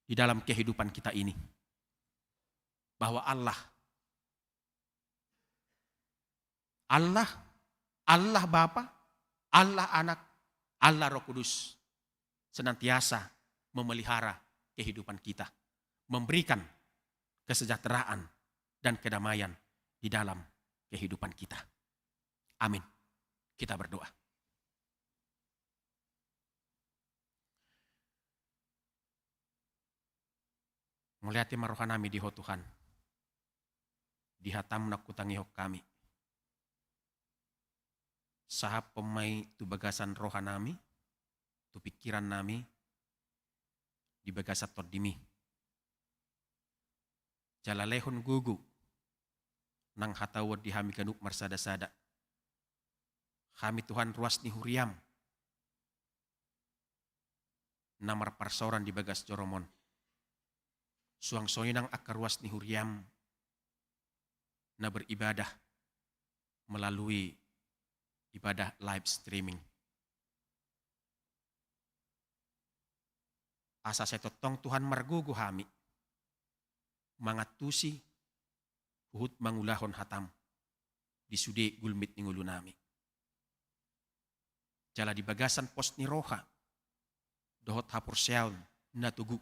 di dalam kehidupan kita ini, bahwa Allah, Allah, Allah Bapa, Allah Anak, Allah Roh Kudus senantiasa memelihara kehidupan kita, memberikan kesejahteraan dan kedamaian di dalam kehidupan kita. Amin. Kita berdoa. Mauliate ma rohanami di Ho Tuhan, di hataM na hutangihon hami. Sahaphon ma i tu bagasan rohanami, tu pingkirannami, di bagasan TondiMi. Jala lehon gogo nang hatahuon di hami ganup marsada-sada. Hami Tuhan ruas ni huriaM na marparsaoran di bagas joroMon. Suang songon i nang angka ruas ni huriaM na beribadah melalui ibadah live streaming. Asa sai tongtong Tuhan margogo hami mangantusi huhut mangulahon hataM di sude gulmit ni ngolunami. Jala di bagasan pos ni roha dohot haporseaon na togu,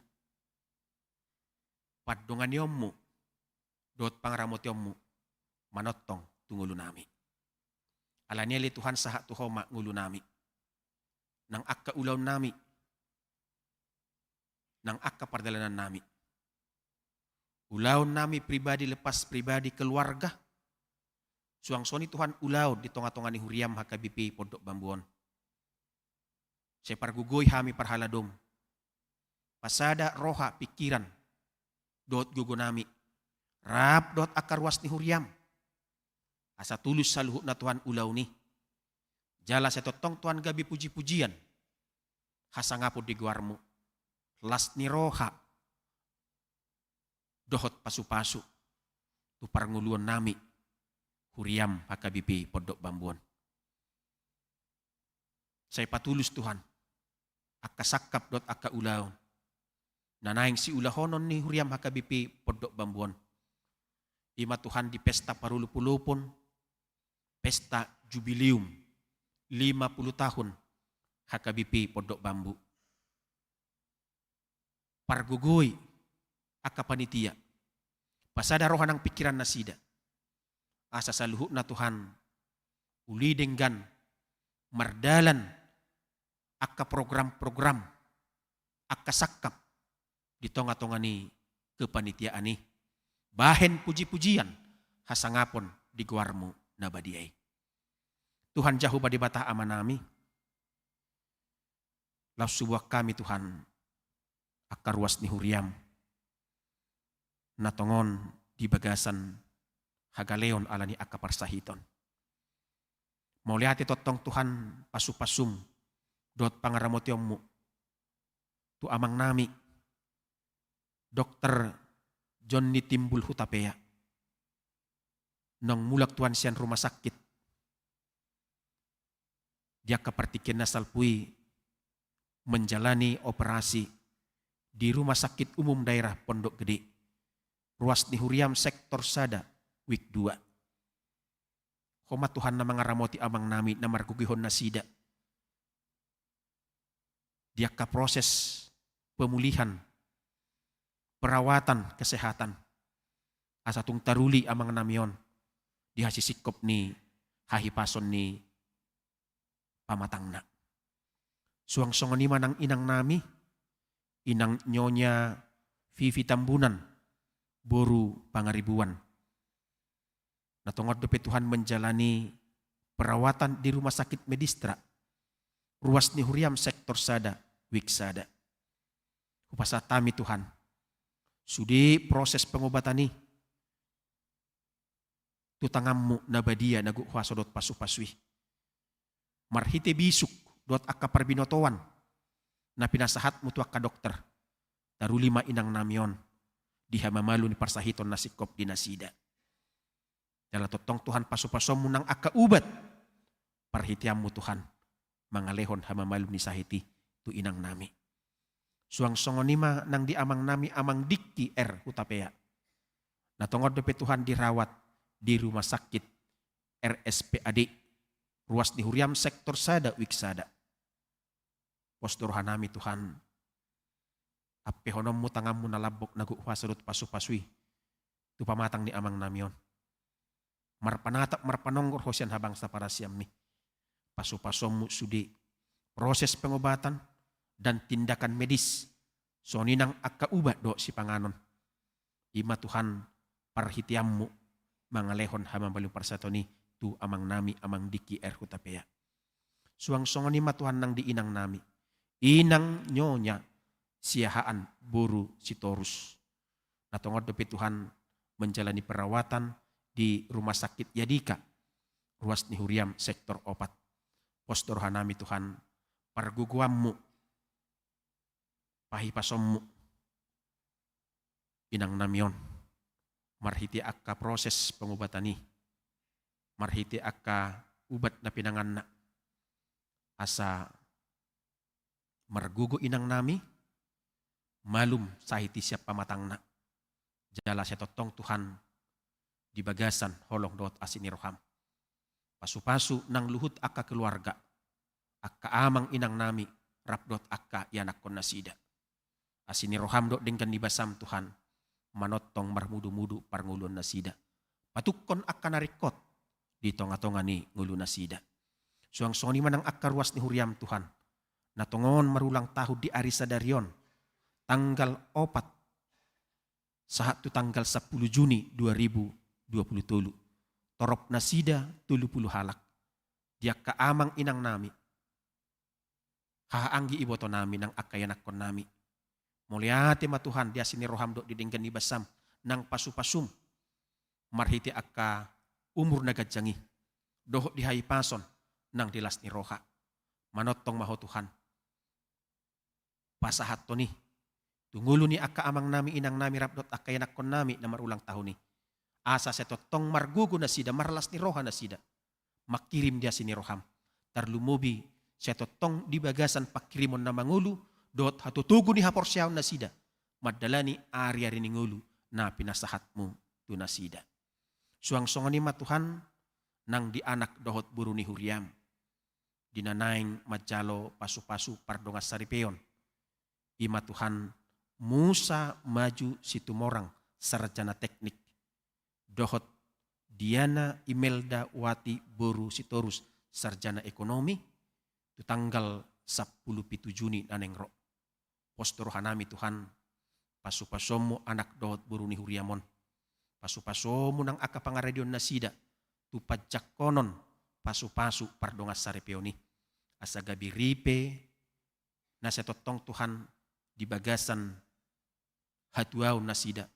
pandonganionMu dohot pangaramotionMu manongtong tu ngolunami. Alani i ale Tuhan, sahat tu Ho ma ngolunami, nang angka ulaonnami, nang angka pardalanannami. Ulaonnami pribadi lepas pribadi, keluarga. Suang songon i Tuhan ulaon di tonga-tonga ni huriaM H K B P Pondok Bambu on. Sai pargogoi hami parhaladoM. Pasada roha, pingkiran dohot gogonami, rap dohot angka ruas ni huriaM. Asa tulus saluhutna Tuhan ulaon i. Jala sai tongtong Tuhan gabe puji-pujian, hasangapon di goarMu, las ni roha dohot pasu-pasu tu parngoluonnami huriaM H K B P Pondok Bambu on. Sai patulus Tuhan angka sangkap dohot angka ulaon. na naeng siulahonon ni huriam H K B P Pondok Bambu on. I ma Tuhan di pesta parolopolopon, pesta jubileum lima puluh tahun H K B P Pondok Bambu. Pargogoi angka panitia, pasada roha nang pingkiran nasida, asa saluhutna Tuhan uli denggan mardalan angka program-program, angka sangkap di tonga-tonga ni kepanitiaan i, bahen puji-pujian hasangapon di goarmu na badia i. Tuhan Jahowa Debata Amanami, laos huboan hami Tuhan angka ruas ni huriam na tongon di bagasan hagaleon ala ni angka parsahiton. Mauliate tongtong Tuhan pasupasum dohot pangaramotionmu tu amangnami Dokter Jonni Timbul Hutapea, naung mulak Tuhan sian rumah sakit di angka partingkian na salpu i, menjalani operasi di Rumah Sakit Umum Daerah Pondok Gede, ruas ni huriam sektor sada, wing dua. Ho ma Tuhan na mangaramoti amangnami na margogoihon nasida di angka proses pemulihan, perawatan kesehatan, asa tung taruli amangnami on di hasisingkop ni hahipason ni pamatangna. Suang songon i ma nang inangnami, inang Nyonya Vivi Tambunan, boru Pangaribuan, na tongon dope Tuhan menjalani perawatan di Rumah Sakit Medistra, ruas ni huriam sektor sada, wing sada. Hupasahat hami Tuhan sude proses pengobatan i tu tanganmu na badia na gok huaso dohot pasupasu i. Marhite bisuk dohot angka parbinotoan na pinasahatmu tu angka dokter, taruli ma inangnami on di hamamalu ni parsahiton na singkop di nasida. Jala tongtong Tuhan pasupasuonmu nang angka ubat parhiteanmu Tuhan mangalehon hamamalu ni sahit i tu inangnami. Suang songon i ma nang di amangnami Amang Diki R Hutapea, na tongon dope Tuhan dirawat di rumah sakit R S P A D, ruas ni huriam sektor sada, wing sada. Pos do rohanami Tuhan, ampehononmu tanganmu na lambok na gok huaso dohot pasupasu i tu pamatang ni amangnami on. Marpanatap marpanonggor ho sian habangsa parasianmi. Pasupasuonmu sude proses pengobatan dan tindakan medis, songon i nang angka ubat dohot sipanganon. I ma Tuhan parhiteanmu mangalehon hamamalu ni parsahiton i tu amangnami Amang Diki R Hutapea. Suang songon i ma Tuhan nang di inangnami, inang Nyonya Siahaan boru Sitorus, na tongon dope Tuhan menjalani perawatan di Rumah Sakit Yadika, ruas ni huriam sektor opat. Pos do rohanami Tuhan, pargogoanmu, pahipasonmu inangnami on marhite angka proses pengobatan i, marhite angka ubat na pinanganna, asa margogo inangnami, malum sahit i sian pamatangna. Jala sai tongtong Tuhan di bagasan holong dohot asi ni roham, pasupasu nang luhut angka keluarga, angka amang inangnami rap dohot angka ianakkon nasida. Asi ni roham dohot denggan ni basam Tuhan manongtong marmudumudu parngoluon nasida. Patukkon angka na ringkot di tongatonga ni ngolu nasida. Suang songon i ma nang angka ruas ni huriam Tuhan, na tongon marulang tahun di ari sadari on, tanggal opat sahat tu tanggal sampulu Juni dua ribu dua puluh tolu. Torop nasida tolu pulu halak. Di angka amang inangnami, haha anggi ibotonami nang angka ianakkonnami, mauliate ma Tuhan di asi ni roham dohot di denggan ni basam nang pasupasum, marhite angka umur na ganjang i dohot di hahipason nang di las ni roha. Manongtong ma Ho Tuhan pasahathon i tu ngolu ni angka amangnami inangnami rap dohot angka ianakkonnami na marulang tahun i, asa sai tongtong margogo nasida, marlas ni roha nasida mangkirim di asi ni roham. Tarlumobi sai tongtong di bagasan pangkirimon na mangolu dohot hatotogu ni haporseaon nasida mandalani ari-ari ni ngolu na pinasahatmu tu nasida. Suang songon i ma Tuhan, nang di anak dohot boru ni huriam, di na naeng manjalo pasu-pasu pardongansaripeon, i ma Tuhan Musa Maju Situmorang, sarjana teknik, dohot Diana Imelda Wati boru Sitorus, sarjana ekonomi, tu tanggal sampulu pitu Juni na naeng ro. Pos tu rohanami Tuhan, pasu-pasuonmu anak dohot boru ni huriam on. Pasu-pasuonmu nang angka pangaradeon nasida tu panjangkonon pasu-pasu pardongansaripeon i. Asa gabe ripe na sai tongtong Tuhan di bagasan hatuaon nasida,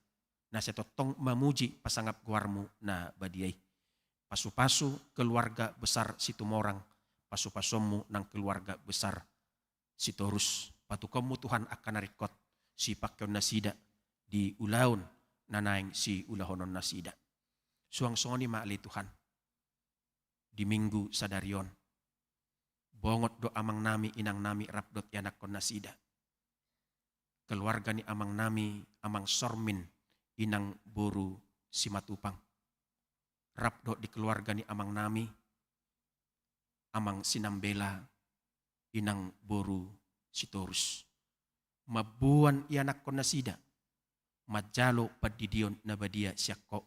na sai tongtong mamuji pasangap goarmu na badia i. Pasu-pasu keluarga besar Situmorang, pasu-pasuonmu nang keluarga besar Sitorus. Patukonmu Tuhan angka na ringkot, sipangkeon nasida di ulaon na naeng siulahonon nasida. Suang songon i ma ale Tuhan, di Minggu sadari on, bongot do amangnami inangnami rap dohot ianakkon nasida. Keluarga ni amangnami, Amang Sormin, inang boru Simatupang, rap dohot di keluarga ni amangnami, Amang Sinambela, inang boru Sitorus. Mamboan ianakkon nasida manjalo pandidion na badia sian Ho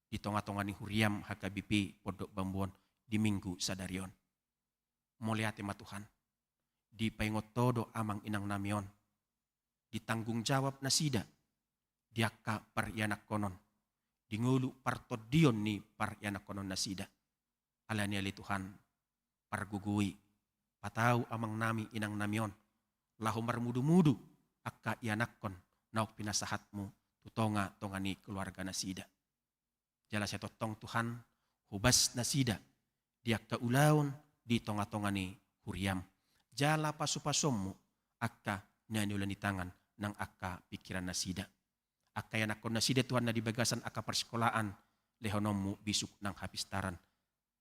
di tonga-tonga ni huriam H K B P Pondok Bambu on di Minggu sadari on. Mauliate ma Tuhan, dipaingot Ho do amang inangnami on, ditanggung jawab nasida di angka parianakkonon, di ngolu partondion ni parianakkonon nasida. Alani i ale Tuhan, pargogoi, patau amangnami inangnami on, laho marmudu-mudu angka ianakkon naung pinasahatmu tu tonga-tonga ni keluarga nasida. Jala sai tongtong Tuhan, hobas nasida di angka ulaon di tonga-tonga ni huriam. Jala pasu-pasuonmu angka na niula ni tangan nang angka pingkiran nasida. Angka ianakkon nasida Tuhan na di bagasan angka parsikolaan, lehononmu bisuk nang hapistaran.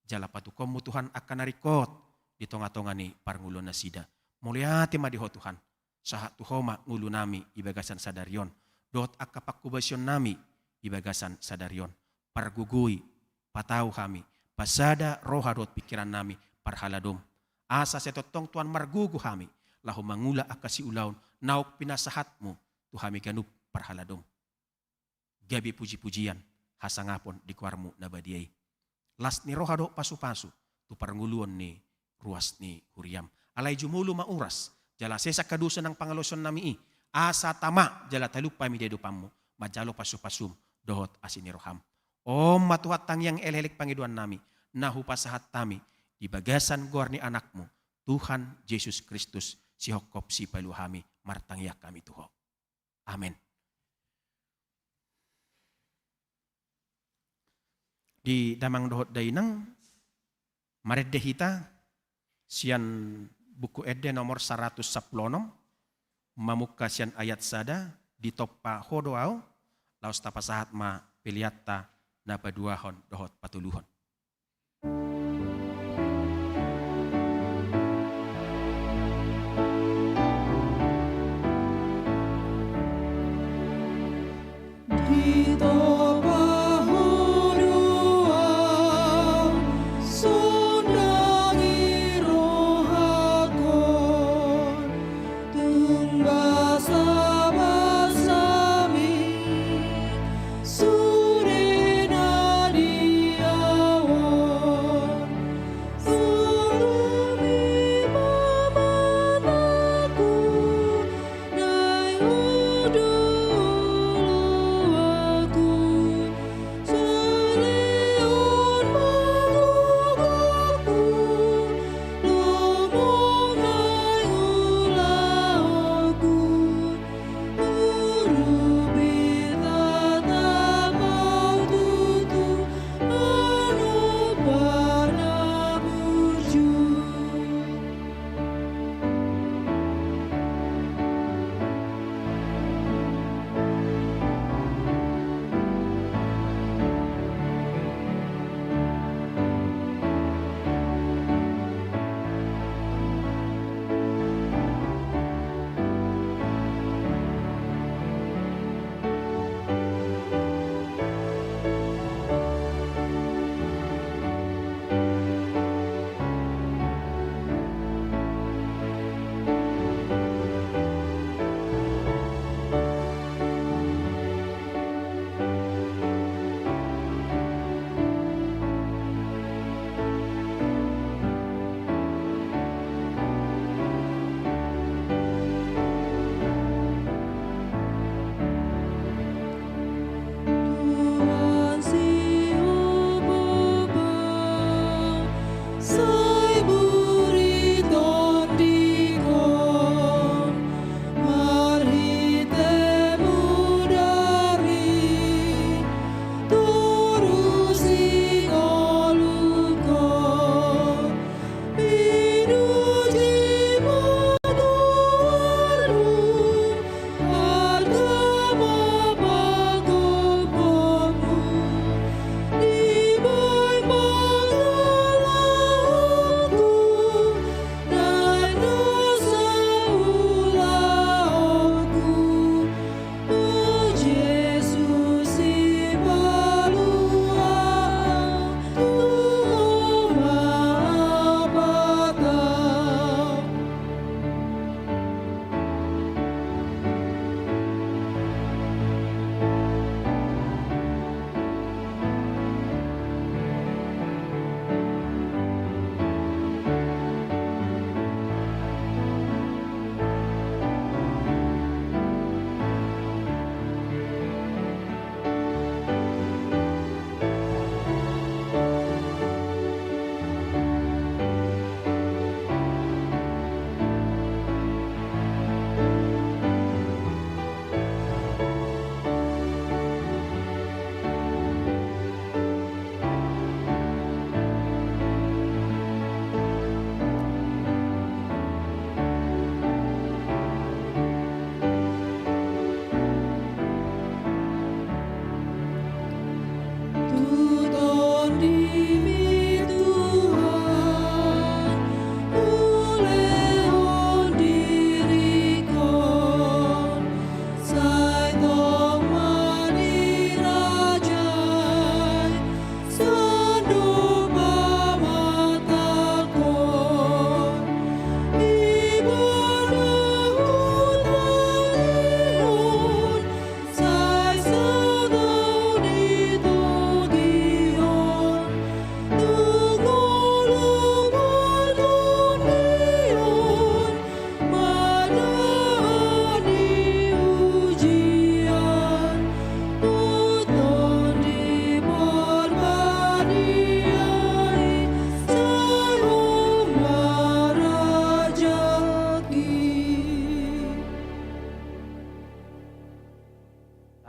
Jala patukonmu Tuhan angka na ringkot di tonga-tonga ni parngoluon nasida. Mauliate ma di Ho Tuhan, sahat tu Ho ma ngolunami di bagasan sadari on, dohot angka pangkobasionnami di bagasan sadari on. Pargogoi, patau hami, pasada roha dohot pingkirannami parhaladom. Asa sai tongtong Tuhan margogo hami, laho mangula angka siulaon naung pinasahatmu tu hami ganup parhaladom. Gabe puji-pujian, hasangapon di goarmu na badia i. Las ni roha dohot pasu-pasu tu parngoluon ni ruas ni huriam. Alai jumolo ma uras, jala sesa angka dosa nang pangalaosionnami i, asa tama jala talup hami di adopanmu, manjalo pasu-pasum dohot asi ni roham. On ma Tuhan tangiang elek-elek pangidoannami, na hupasahat hami di bagasan goar ni Anakmu, Tuhan Jesus Kristus, sihophop sipalua hami, martangiang hami tu Ho. Amen. Di damang dohot dainang, marende hita sian Buku Ende nomor saratus sampulu onom, mamungka sian ayat sada, ditompa Ho do ahu, laos tapasahat ma peleanta na paduahon dohot patoluhon.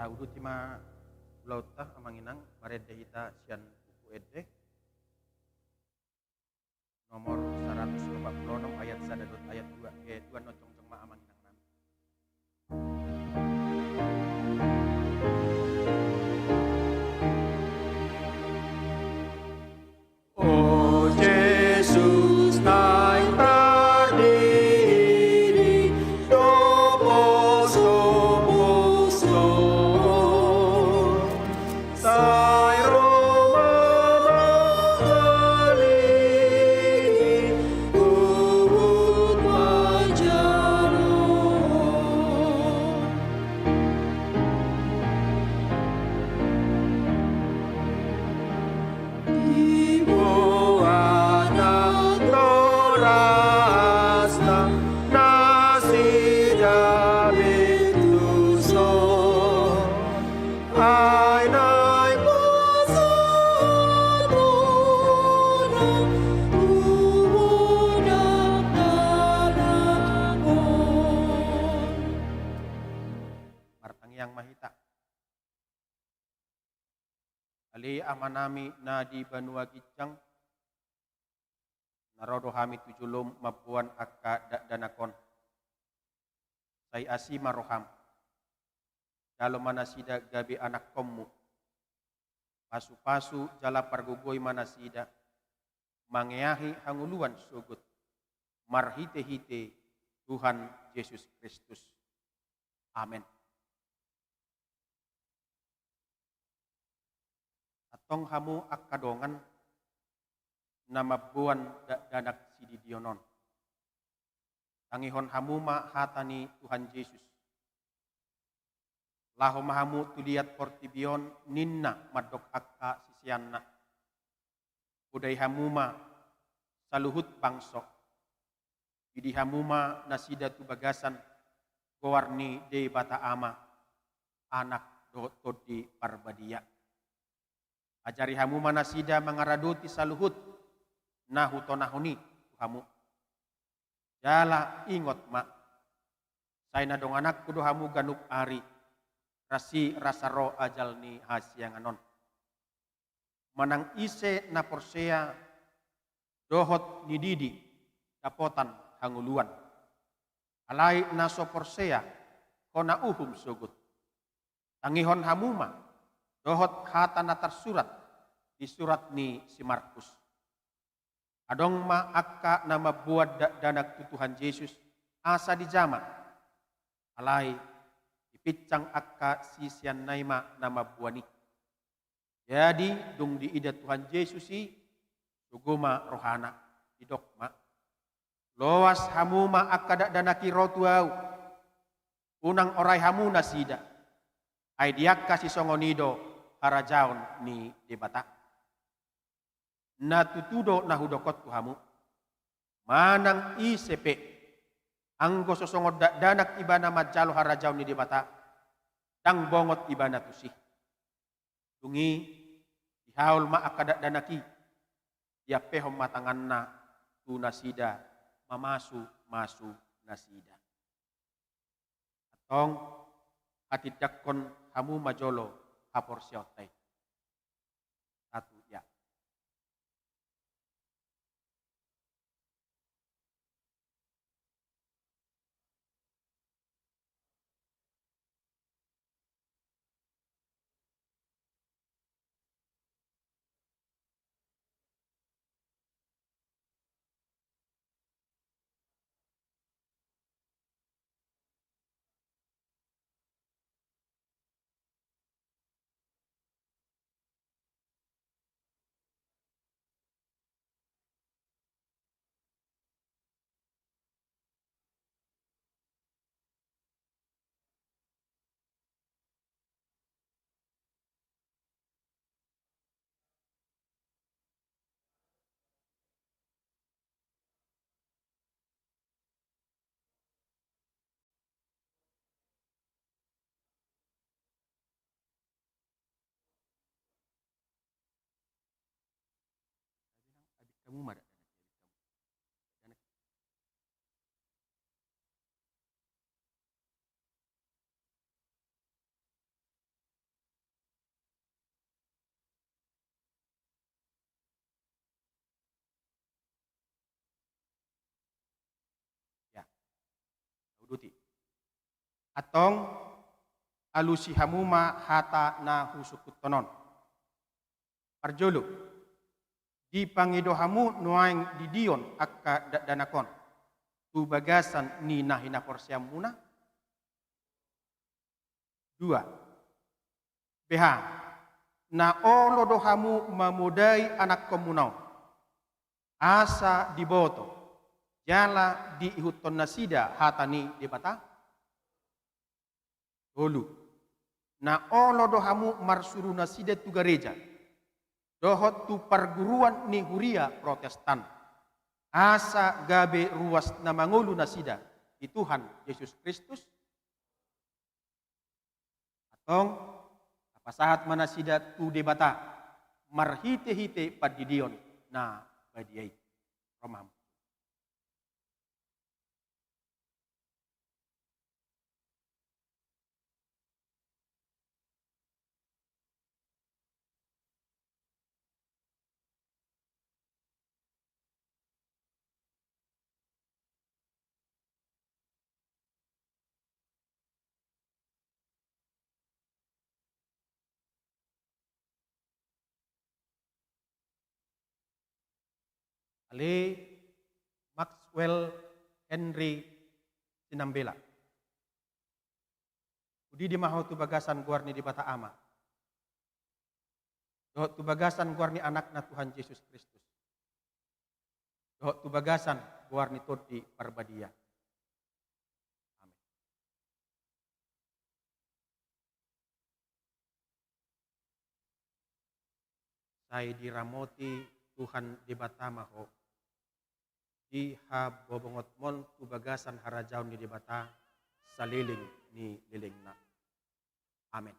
Uduti ma ulaonta, Amang Inang, marende hita sian Buku Ende nomor saratus opat pulu onom, ayat sada dohot ayat dua. Eh, Tuhan, jongjong ma, Amang Inang nami. O Jesus, naeng tardidi, dohot soposon. Sai ro ma mangalilingi, huhut manjalo. Diboan nang dorasna nasida bintuson. Ai naeng pasahaton hubungan dalan on. Martangiang ma hita. Ale Amanami na di banua ginjang, na ro do hami tu jolom mamboan angka dakdanak on. Sai asi ma roham. Jalo ma nasida gabe anakkonmu. Pasupasu jala pargogoi ma nasida mangeahi hangoluan sogot, marhitehite Tuhan Jesus Kristus. Amen. Antong hamu angka dongan na mamboan dakdanak sididion on, tangihon hamu ma hata ni Tuhan Jesus. Laho ma hamu tu liat portibi on, ninna mandok angka siseanna. Podai hamu ma saluhut bangso. Idi hamu ma nasida tu bagasan goar ni Debata Ama, Anak dohot Tondi Parbadia. Ajari hamu ma nasida mangaradoti saluhut na hutonahon i tu hamu. Jala ingot ma, sai na dongananku do hamu ganup ari, rasi rasa ro ajal ni hasiangan on. Manang ise na porsea dohot nididi dapotan hangoluan. Alai na so porsea, hona uhum sogot. Tangihon hamu ma dohot hata na tarsurat di surat ni si Markus. Adong ma angka na mamboan dakdanak tu Tuhan Jesus asa dijama. Alai dipinsang angka siseanna i ma na mamboan i. Jadi dung diida Tuhan Jesus i, sogo ma rohana, didok ma: Loas hamu ma angka dakdanak i ro tu Ahu. Unang orai hamu nasida. Ai di angka sisongon i do harajaon ni Debata. Na tutu do na hudok on tu hamu: Manang ise pe, anggo so songon dakdanak ibana manjalo harajaon ni Debata, ndang bongot ibana tusi. Dung i, dihaol ma angka dakdanak i, diampehon ma tanganna tu nasida, mamasumasu nasida. Antong, hatindangkon hamu ma jolo haporseaonta i. Satu, ya. Abit hamu ma dakdanak i, abit hamu. Dakdanak i. Antong, alusi hamu ma hata na husungkunhon on. Parjolo, dipangido hamu nuaeng didion angka dakdanak on tu bagasan ni na hinaporseaonmuna? Dua, beha, na olo do hamu mamodai anakkonmuna on, asa diboto jala diihuthon nasida hata ni Debata? Tolu, na olo do hamu marsuru nasida tu gareja dohot tu parguruan ni huria Protestan, asa gabe ruas na mangolu nasida di Tuhan Jesus Kristus? Antong, tapasahat ma nasida tu Debata marhitehite pandidion na badia i. Ro ma hamu. Ale Maxwell Henry Sinambela, hudidi ma ho tu bagasan goar ni Debata Ama, dohot tu bagasan goar ni Anakna Tuhan Jesus Kristus, dohot tu bagasan goar ni Tondi Parbadia. Amen. Sai diramoti Tuhan Debata ma ho, dihabobongonmon tu bagasan harajaon ni Debata saleleng ni lelengna. Amen.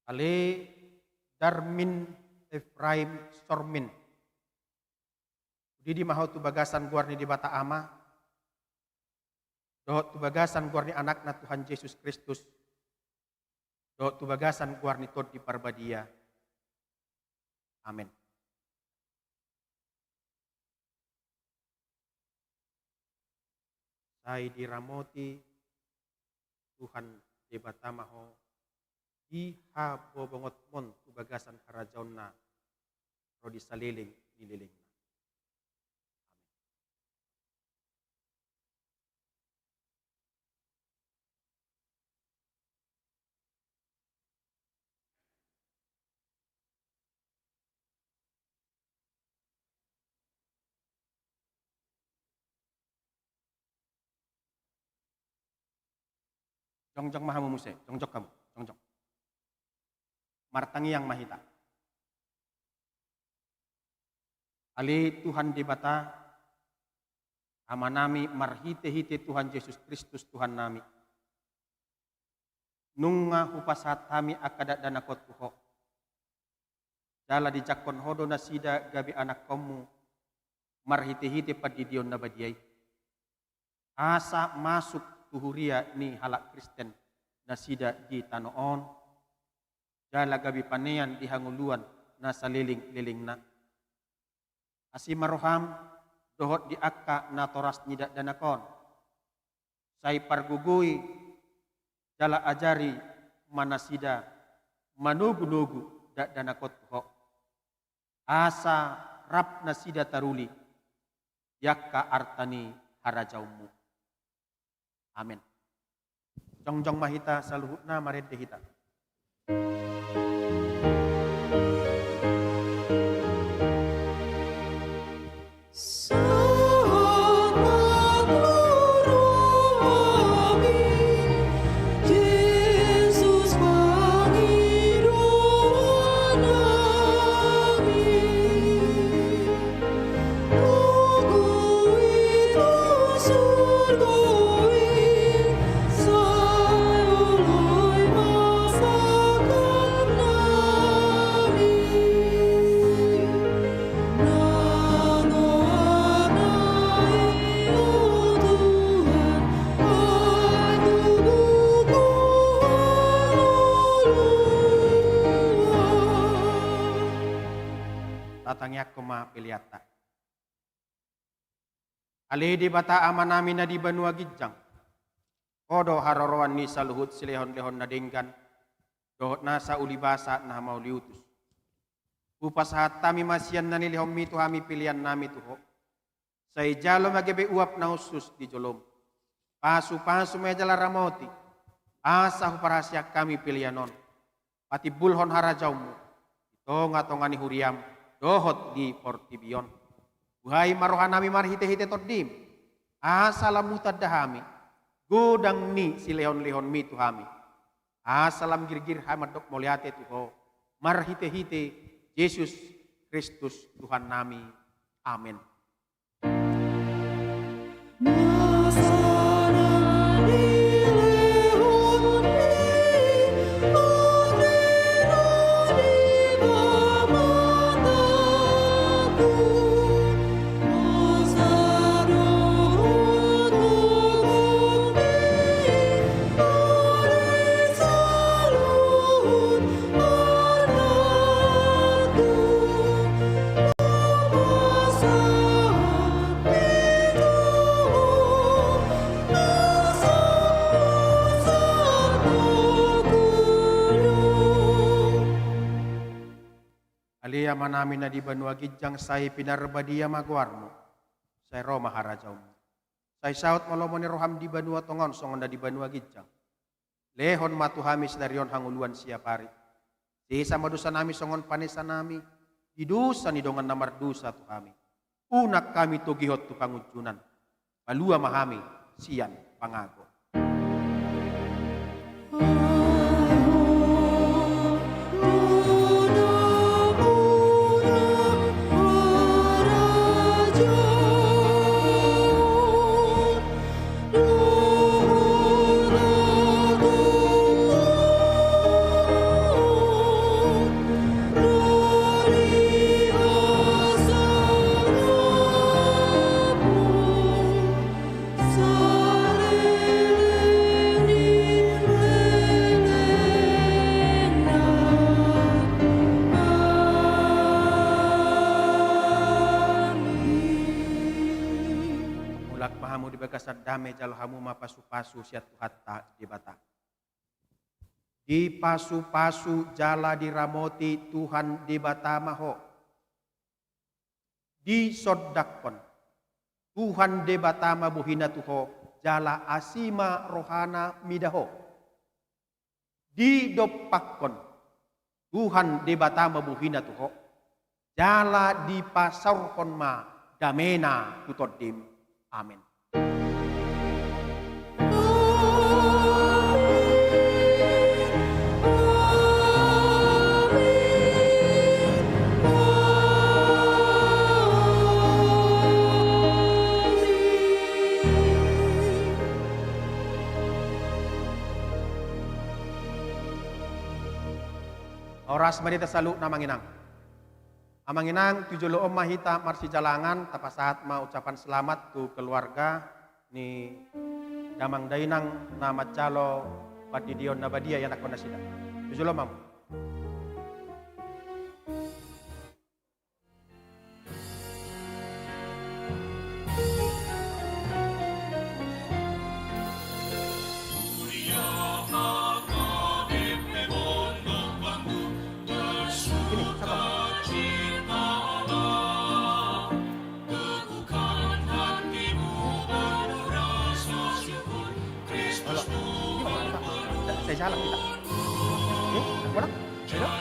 Ale Darmin Efraim Sormin, hudidi ma ho tu bagasan goar ni Debata Ama, dohot tu bagasan goar ni Anakna Tuhan Jesus Kristus, dohot tu bagasan goar ni Tondi Parbadia. Amen. Sai diramoti Tuhan Debata ma ho, dihabobongonmon tu bagasan harajaonna ro di saleleng ni lelengna. Amen. Jongjong ma hamu muse, jongjong hamu, jongjong. Martangiang ma hita. Ale Tuhan Debata, Amanami, marhitehite Tuhan Jesus Kristus Tuhannami, nunga hupasahat hami angka dakdanak on tu Ho, jala dijangkon Ho do nasida gabe anakkonmu marhitehite pandidion na badia i, asa masuk tu huria ni halak Kristen nasida di tano on, jala gabe panean di hangoluan na saleleng-lelengna. Asi ma roham dohot di angka natoras ni dakdanak on. Sai pargogoi jala ajari ma nasida manogunogu dakdanak on tu Ho, asa rap nasida taruli di angka arta ni harajaonmu. Amen. Jongjong ma hita saluhutna, marende hita. Angka ma peleanta. Ale Debata Amanami na di banua ginjang, Ho do haroroan ni saluhut silehonlehon na denggan dohot nasa ulibasa na mauliutus. Hupasahat hami ma sian na nilehonmi tu hami peleannami tu Ho. Sai jalo ma gabe uap na hushus di jolom. Pasupasu ma ia jala ramoti, asa huparhaseang hami pelean on patimbulhon harajaonmu di tongatonga ni huriam dohot di portibi on. Buhai ma rohanami marhitehite Tondim, asa lam hutanda hami godang ni silehonlehonmi tu hami, asa lam girgir hami mandok mauliate tu Ho, marhitehite Jesus Kristus Tuhannami. Amen. Ale Amanami na di banua ginjang, sai pinarbadia ma goarmu. Sai ro ma harajaonmu. Sai saut ma lomo ni roham di banua tonga on songon na di banua ginjang. Lehon ma tu hami sadari on hangoluan siapari. Sesa ma dosanami songon panesanami di dosa ni dongan na mardosa tu hami. Unang hami togihon tu pangunjunan. Palua ma hami sian pangago. Mulak ma hamu di bagasan dame, jalo hamu ma pasupasu sian Tuhanta Debata. Dipasupasu jala diramoti Tuhan Debata ma ho. Disondangkon Tuhan Debata ma bohina tu ho, jala asi ma rohana mida ho. Didompakkon Tuhan Debata ma bohina tu ho, jala dipasaorhon ma damena tu tondim. Amen. Horas ma di hita saluhutna, Amang Inang. Amang Inang, tu jolo on ma hita marsijalangan, tapasahat ma ucapan selamat tu keluarga ni damang dainang na manjalo pandidion na badia ianakhon nasida. Tu jolo on ma. Saya salah kita. Eh, mana? Saya salah?